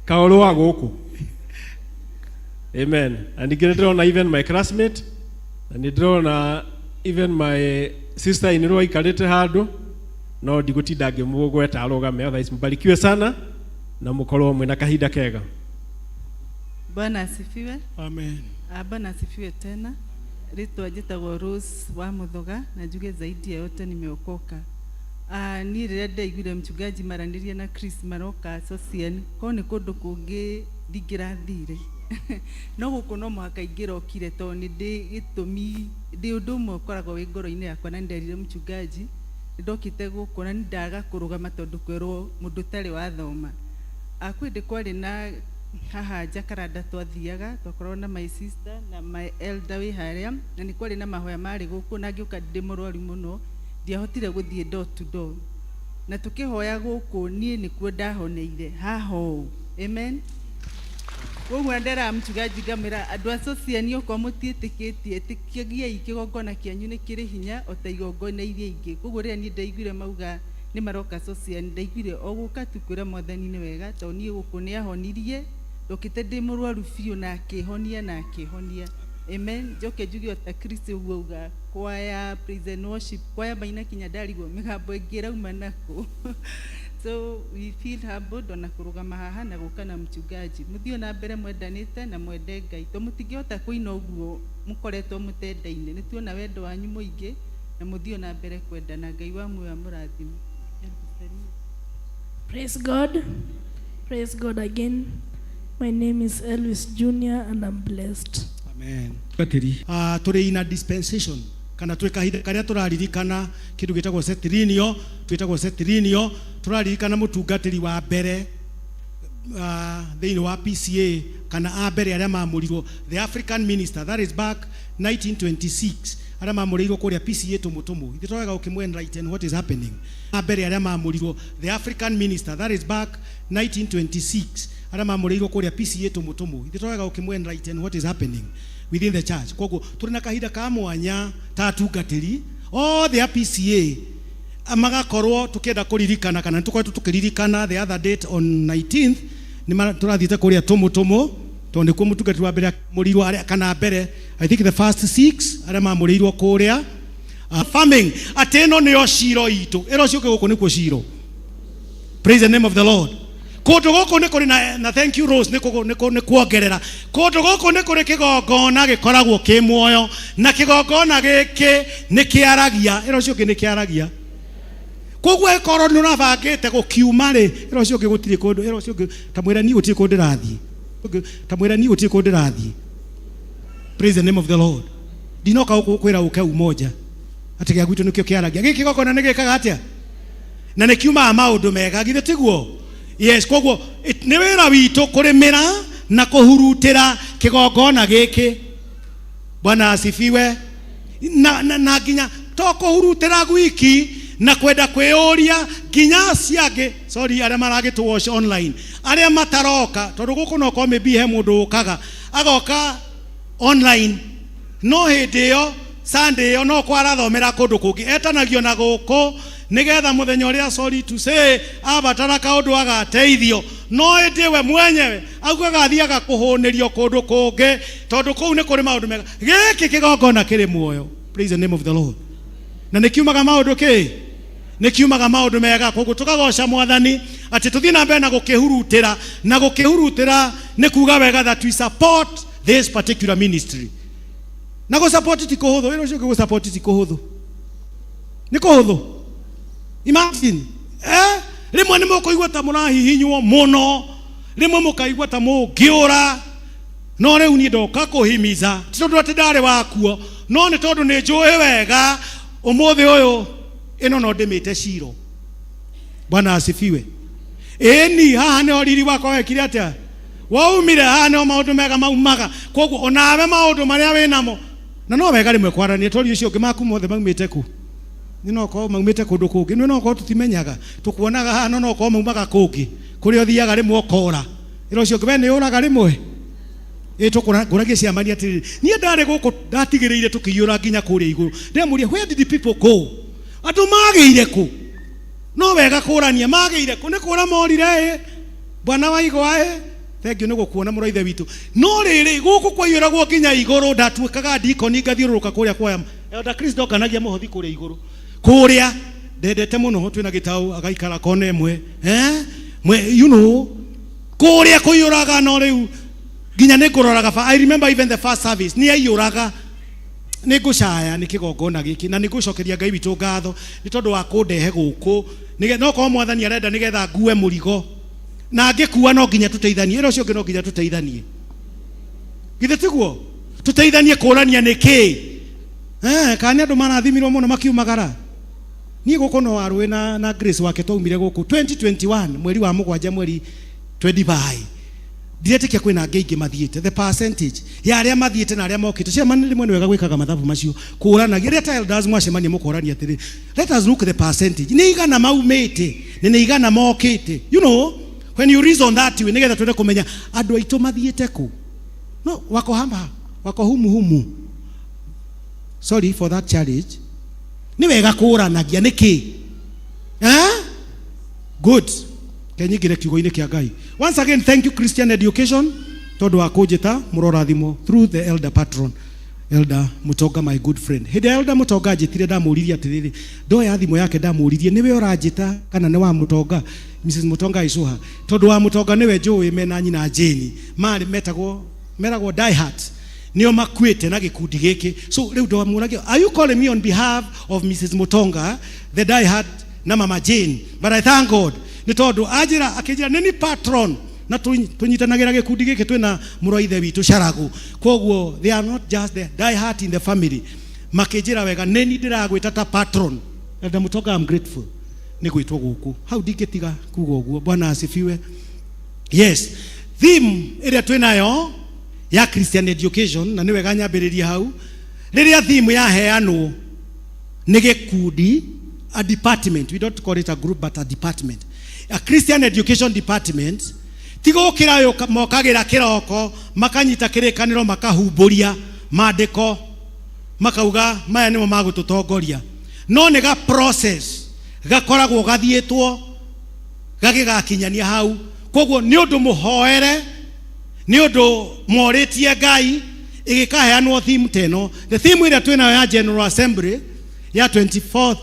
kaũrĩ wa gũkũ. Amen. Na ningĩ nĩ ndĩrona even my classmate, na nĩ ndĩrona even my sister in law aikarĩte handũ, no ndigũtinda ngĩmũgweta arũgame. Otherwise mbarikiwe sana na mũkorwo mwĩna kahinda kega. Bwana asifiwe. Amen. Ah, Bwana asifiwe tena. Rĩtwa njĩtagwo Rose wa Muthoga na njuge zaidi ya yote nimeokoka. Ah, niĩ rĩrĩa ndaiguire mchungaji maranĩria na Chris maroka Socian, korwo nĩ kũndũ kũngĩ ndingĩrathire, no gũkũ no mũhaka ingĩrokire, tondũ nĩ ndĩ gĩtũmi, ndĩ ũndũ ũmwe ũkoragwo wĩ ngoro-inĩ yakwa, na nĩnderire mchungaji nĩ ndokĩte gũkũ na nĩ ndaga kũrũgama tondũ kwerwo mũndũ ũtarĩ wathoma. Ah, kwĩ hĩndĩ kwarĩ na haha Jacaranda twathiaga, twakoragwo na my sister na my elder wĩ harĩa, na nĩ kwarĩ na mahoya marĩ gũkũ, na ngĩũka ndĩ mũrwaru mũno, ndiahotire gũthiĩ door to door, na tũkĩhoya gũkũ niĩ nĩkuo ndahoneire haha ũũ. Amen. Koguo nderaga mchungaji ngamwĩra andũ a Sociani, okorwo mũtiĩtĩkĩtie, ĩtĩkagiai kĩgongona kĩanyu nĩ kĩrĩ hinya o ta igongona iria ingĩ. Koguo rĩrĩa niĩ ndaiguire mauga nĩ maroka Sociani, ndaiguire o gũka tu kwĩra Mwathani nĩ wega, tondũ niĩ gũkũ nĩ ahonirie, ndokĩte ndĩ mũrwaru biũ na akĩhonia na akĩhonia. Amen. Njoke njuge o ta Kristo ũguo auga, kwaya praise and worship, kwaya maina kinya ndarigwo mĩgambo ĩngĩ ĩrauma nakũ. So we feel humbled ona kũrũgama haha na gũka na mchungaji. Mũthiĩ na mbere mwendanĩte na mwende Ngai, to mũtingĩhota kũina ũguo mũkoretwo mũtendaine. Nĩ tuona wendo wanyu mũingĩ na mũthiĩ na mbere kwendana. Ngai wa muoyo amũrathime. Praise God. Praise God again. My name is Elvis Jr. and I'm blessed. Amen. Batiri. Tũrĩ in a dispensation kana twĩ kahinda karĩa tũraririkana kĩndũ gĩtagwo setrinio, twĩtagwo setrinio, tũraririkana mũtungatĩri wa mbere thĩinĩ wa PCA kana a mbere arĩa mamũrirwo, the African minister, that is back 1926, arĩa mamũrĩirwo kũrĩa PCA Tũmũtũmũ. Ithuĩ tũrega gũkĩmũ enlighten what is happening. A mbere arĩa mamũrirwo, the African minister, that is back 1926, arĩa mamũrĩirwo kũrĩa PCA Tũmũtũmũ. Ithuĩ tũrega gũkĩmũ enlighten what is happening within the church. Koguo tũrĩ na kahinda ka mwanya ta atungatĩri othe a PCA magakorwo tũkĩenda kũririkana kana nĩ tũkoretwo tũkĩririkana the other date on 19th nĩ tũrathiĩte kũrĩa Tũmũtũmũ, tondũ nĩkuo mũtungatĩri wa mbere amũrirwo arĩa kana mbere, I think the first six arĩa mamũrĩirwo kũrĩa farming, atĩ ĩno nĩyo ciro itũ, ĩro ciũke gũkũ nĩkuo ciro. Praise the name of the Lord. Kũndũ gũkũ nĩ kũrĩ na thank you Rose, nĩ kuongerera, kũndũ gũkũ nĩ kũrĩ kĩgongona gĩkoragwo kĩ muoyo, na kĩgongona gĩkĩ nĩ kĩaragia, ĩro ũcio ũngĩ nĩ kĩaragia. Koguo ĩkorwo nĩ ũrabangĩte gũkiuma rĩ, ĩro ũcio ũngĩ gũtirĩ kũndũ, ĩro ũcio ũngĩ ta mwĩra niĩ gũtirĩ kũndũ ndĩrathiĩ, ta mwĩra niĩ gũtirĩ kũndũ ndĩrathiĩ. Praise the name of the Lord. Ndinoka gũkũ kwĩra ũke Umoja atĩ gĩa gwitũ nĩkĩo kĩaragia, gĩkĩ kĩgongona nĩ gĩkaga atĩa na nĩ kiumaga maũndũ mega, githĩ tiguo? Yes. Koguo nĩ wĩra witũ kũrĩmĩra na kũhurutĩra kĩgongona gĩkĩ. Bwana asifiwe. Na nginya to kũhurutĩra gwiki na kwenda kwĩyũria nginya acio angĩ, sorry, arĩa maragĩtũ watch online, arĩa mataroka, tondũ gũkũ no korwo maybe he mũndũ ũkaga agoka online, no hĩndĩ ĩyo Sunday ĩyo no kwa arathomera kũndũ kũngĩ, etanagio na gũkũ. Nĩgetha mũthenya ũrĩa, sorry to say, abatara kaũndũ agateithio, no ĩndĩ we mwenyewe augaga athiaga kũhũnĩrio kũndũ kũngĩ tondũ kũu nĩ kũrĩ maũndũ mega. Gĩkĩ kĩgongona kĩrĩ muoyo. Praise the name of the Lord. Na nĩ kiumaga maũndũ kĩ? Nĩ kiumaga maũndũ mega. Koguo tũkagoca Mwathani atĩ tũthiĩ na mbere na gũkĩhurutĩra, na gũkĩhurutĩra nĩ kuga wega that we support this particular ministry. Na gũ support ti kũhũthũ. Wĩra ũcio ũngĩ gũ support ti kũhũthũ, nĩ kũhũthũ. Imagine, rĩmwe nĩ mũkũigua ta mũrahihinywo mũno, rĩmwe mũkaigua ta mũngĩũra, no rĩu niĩ ndoka kũhimiza ti tondũ atĩ ndarĩ wakuo, no nĩ tondũ nĩ njũĩ wega ũmũthĩ ũyũ ĩno no ndĩmĩte ciro. Bwana asifiwe. Ĩni haha nĩho riri wakwa wekire atĩa waumire, haha nĩho maũndũ mega maumaga. Koguo onawe maũndũ marĩa wĩnamo na no wega rĩmwe kwarania tori ũcio ũngĩ maku mothe maumĩte kũ? Nĩ no korwo maumĩte kũndũ kũngĩ, nĩ no korwo tũtimenyaga, tũkuonaga haha, no no korwo maumaga kũngĩ kũrĩa ũthiaga rĩmwe ũkora ĩra ũcio ũngĩ we nĩ ũraga rĩmwe. Ĩ tũkũragia ciamania atĩrĩrĩ, niĩ ndarĩ gũkũ ndatigĩrĩire tũkĩiyũra nginya kũrĩa igũrũ, ndemũria, where did the people go? Andũ magĩire kũ? No wega kũrania magĩire kũ? Nĩ kũra morire. Ĩ bwana waigwa, ĩ thengiũ nĩ gũkuona mũro ithe witũ. No rĩrĩ, gũkũ kwaiyũragwo nginya igũrũ, ndatuĩkaga ndikoni ngathiũrũrũka kũrĩa kuoya Elder Chris ndonganagia mũhothi kũrĩa igũrũ kũrĩa ndendete mũno twĩna gĩtaũ agaikara kona ĩmwe, mwe kũrĩa kũiyũraga. No rĩu nginya nĩ ngũroraga I remember even the first service nĩ aiyũraga. Nĩ ngũcaya nĩ kĩgongona gĩkĩ na nĩ ngũcokeria Ngai witũ ngatho nĩ tondũ wa kũndehe gũkũ. No korwo Mwathani arenda nĩgetha ngue mũrigo na ngĩkua, no nginya tũteithanie. Ĩra ũcio ũngĩ, no nginya tũteithanie. Githĩ tiguo? Tũteithanie kũrania nĩ kĩ, kana nĩ andũ marathimirwo mũno makiumagara. Niĩ gũkũ no warũĩ na Grace wake twaumire gũkũ 2021 mweri wa mũgwanja, mweri 25. Ndiretĩkia kwĩna angĩ aingĩ mathiĩte. The percentage ya arĩa mathiĩte na arĩa mokĩte ciama rĩmwe nĩ wega gwĩkaga mathabu macio kũranagia rĩrĩa ta elders mwacemania mũkorania atĩrĩ, let us look the percentage, nĩ igana maumĩte na nĩ igana mokĩte. When you reason that way, nĩgetha twende kũmenya andũ aitũ mathiĩte kũ. No wako hapa, wako humu humu. Sorry for that challenge. Nĩ wega kũranagia nĩkĩ, eh? Good. Kenyingĩre kiugo-inĩ kĩa Ngai. Once again, thank you, Christian Education, tondũ wa kũnjĩta. Mũrorathimwo through the elder patron, Elder Mutonga, my good friend. Hĩndĩ ya Elder Mutonga anjĩtire, ndamũririe atĩrĩrĩ, ndoya thimũ yake, ndamũririe, nĩwe ũranjĩta kana nĩ wa Mutonga, Mrs Mutonga Icũha? Tondũ wa Mutonga nĩwe njũĩ mena nyina Jane, marĩ metagwo meragwo Die Hard, nĩo makuĩte na gĩkundi gĩkĩ. So rĩu ndamũragia, are you calling me on behalf of Mrs Mutonga, the Die Hard, na Mama Jane? But I thank God nĩ tondũ anjĩra, akĩnjĩra nĩ ni patron na tũnyitanagĩra gĩkundi gĩkĩ twĩna mũrũ wa ithe witũ Caragu. Koguo they are not just the die hard in the family. Makĩnjĩra wega, nĩ ni ndĩragwĩta ta patron. Elder Mutonga, I'm grateful nĩ gwĩtwo gũkũ. Hau ndingĩtiga kuga ũguo. Bwana asifiwe. Yes, theme ĩrĩa twĩnayo ya Christian Education, na nĩ wega nyambĩrĩrie hau, rĩrĩa theme yaheanwo nĩ gĩkundi, a department, we don't call it a group but a department, a Christian Education department, ti gũkĩra mokagĩra kĩroko makanyita kĩrĩkanĩro, makahumbũria maandĩko, makauga maya nĩmo magũtũtongoria, no nĩ ga process gakoragwo gathiĩtwo gagĩgakinyania hau. Koguo nĩ ũndũ mũhoere, nĩ ũndũ morĩtie Ngai, ĩgĩkaheanwo theme ta ĩno. The theme ĩrĩa twĩnayo ya General Assembly ya 24th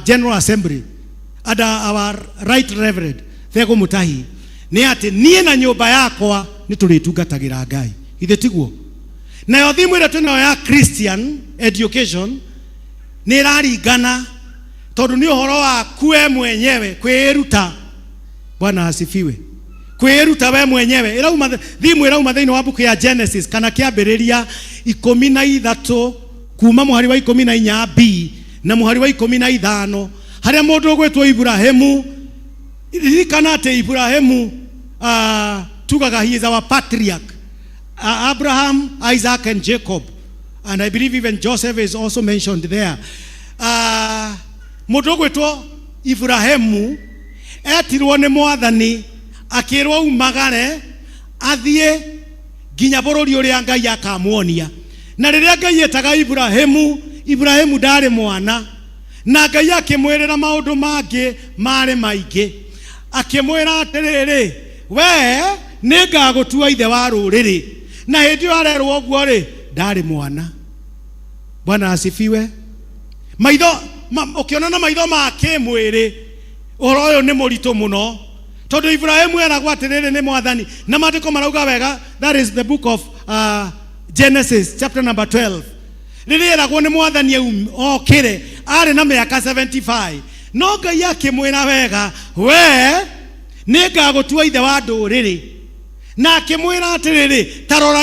General Assembly under our Right Reverend Thego Mutahi nĩ atĩ niĩ na nyũmba yakwa nĩ tũrĩtungatagĩra Ngai. Githĩ tiguo? Nayo theme ĩrĩa twĩnayo ya Christian Education nĩ ĩraringana tondũ nĩ ũhoro waku we mwenyewe kwĩruta. Bwana asifiwe. Kwĩruta we mwenyewe ĩrauma, theme ĩrauma thĩinĩ wa mbuku ya Genesis kana Kĩambĩrĩria 13 kuma mũhari wa 14 b na mũhari wa 15, harĩa mũndũ ũgwĩtwo Ibrahimu. Ririkana atĩ Ibrahimu, tugaga he is our patriarch, Abraham, Isaac and Jacob, and I believe even Joseph is also mentioned there. Mũndũ ũgwĩtwo Ibrahimu etirwo nĩ Mwathani, akĩrwo umagare athiĩ nginya bũrũri ũrĩa Ngai akamuonia. Na rĩrĩa Ngai etaga Ibrahimu, Ibrahimu ndarĩ mwana. Na Ngai akĩmwĩrĩra maũndũ mangĩ marĩ maingĩ, akĩmwĩra atĩrĩrĩ, we nĩ ngagũtua ithe wa rũrĩrĩ. Na hĩndĩ ĩyo arerwo ũguo rĩ, ndarĩ mwana. Bwana asifiwe. Maitho ũkĩona na maitho ma kĩmwĩrĩ, ũhoro ũyũ nĩ mũritũ mũno, tondũ Ibrahimu eragwo atĩrĩrĩ nĩ Mwathani, na maandĩko marauga wega, that is the book of Genesis chapter number 12, rĩrĩa eragwo nĩ Mwathani okĩre arĩ na mĩaka 75, no Ngai akĩmwĩra wega, we nĩ ngagũtua ithe wa ndũrĩrĩ, na akĩmwĩra atĩrĩrĩ, ta rora.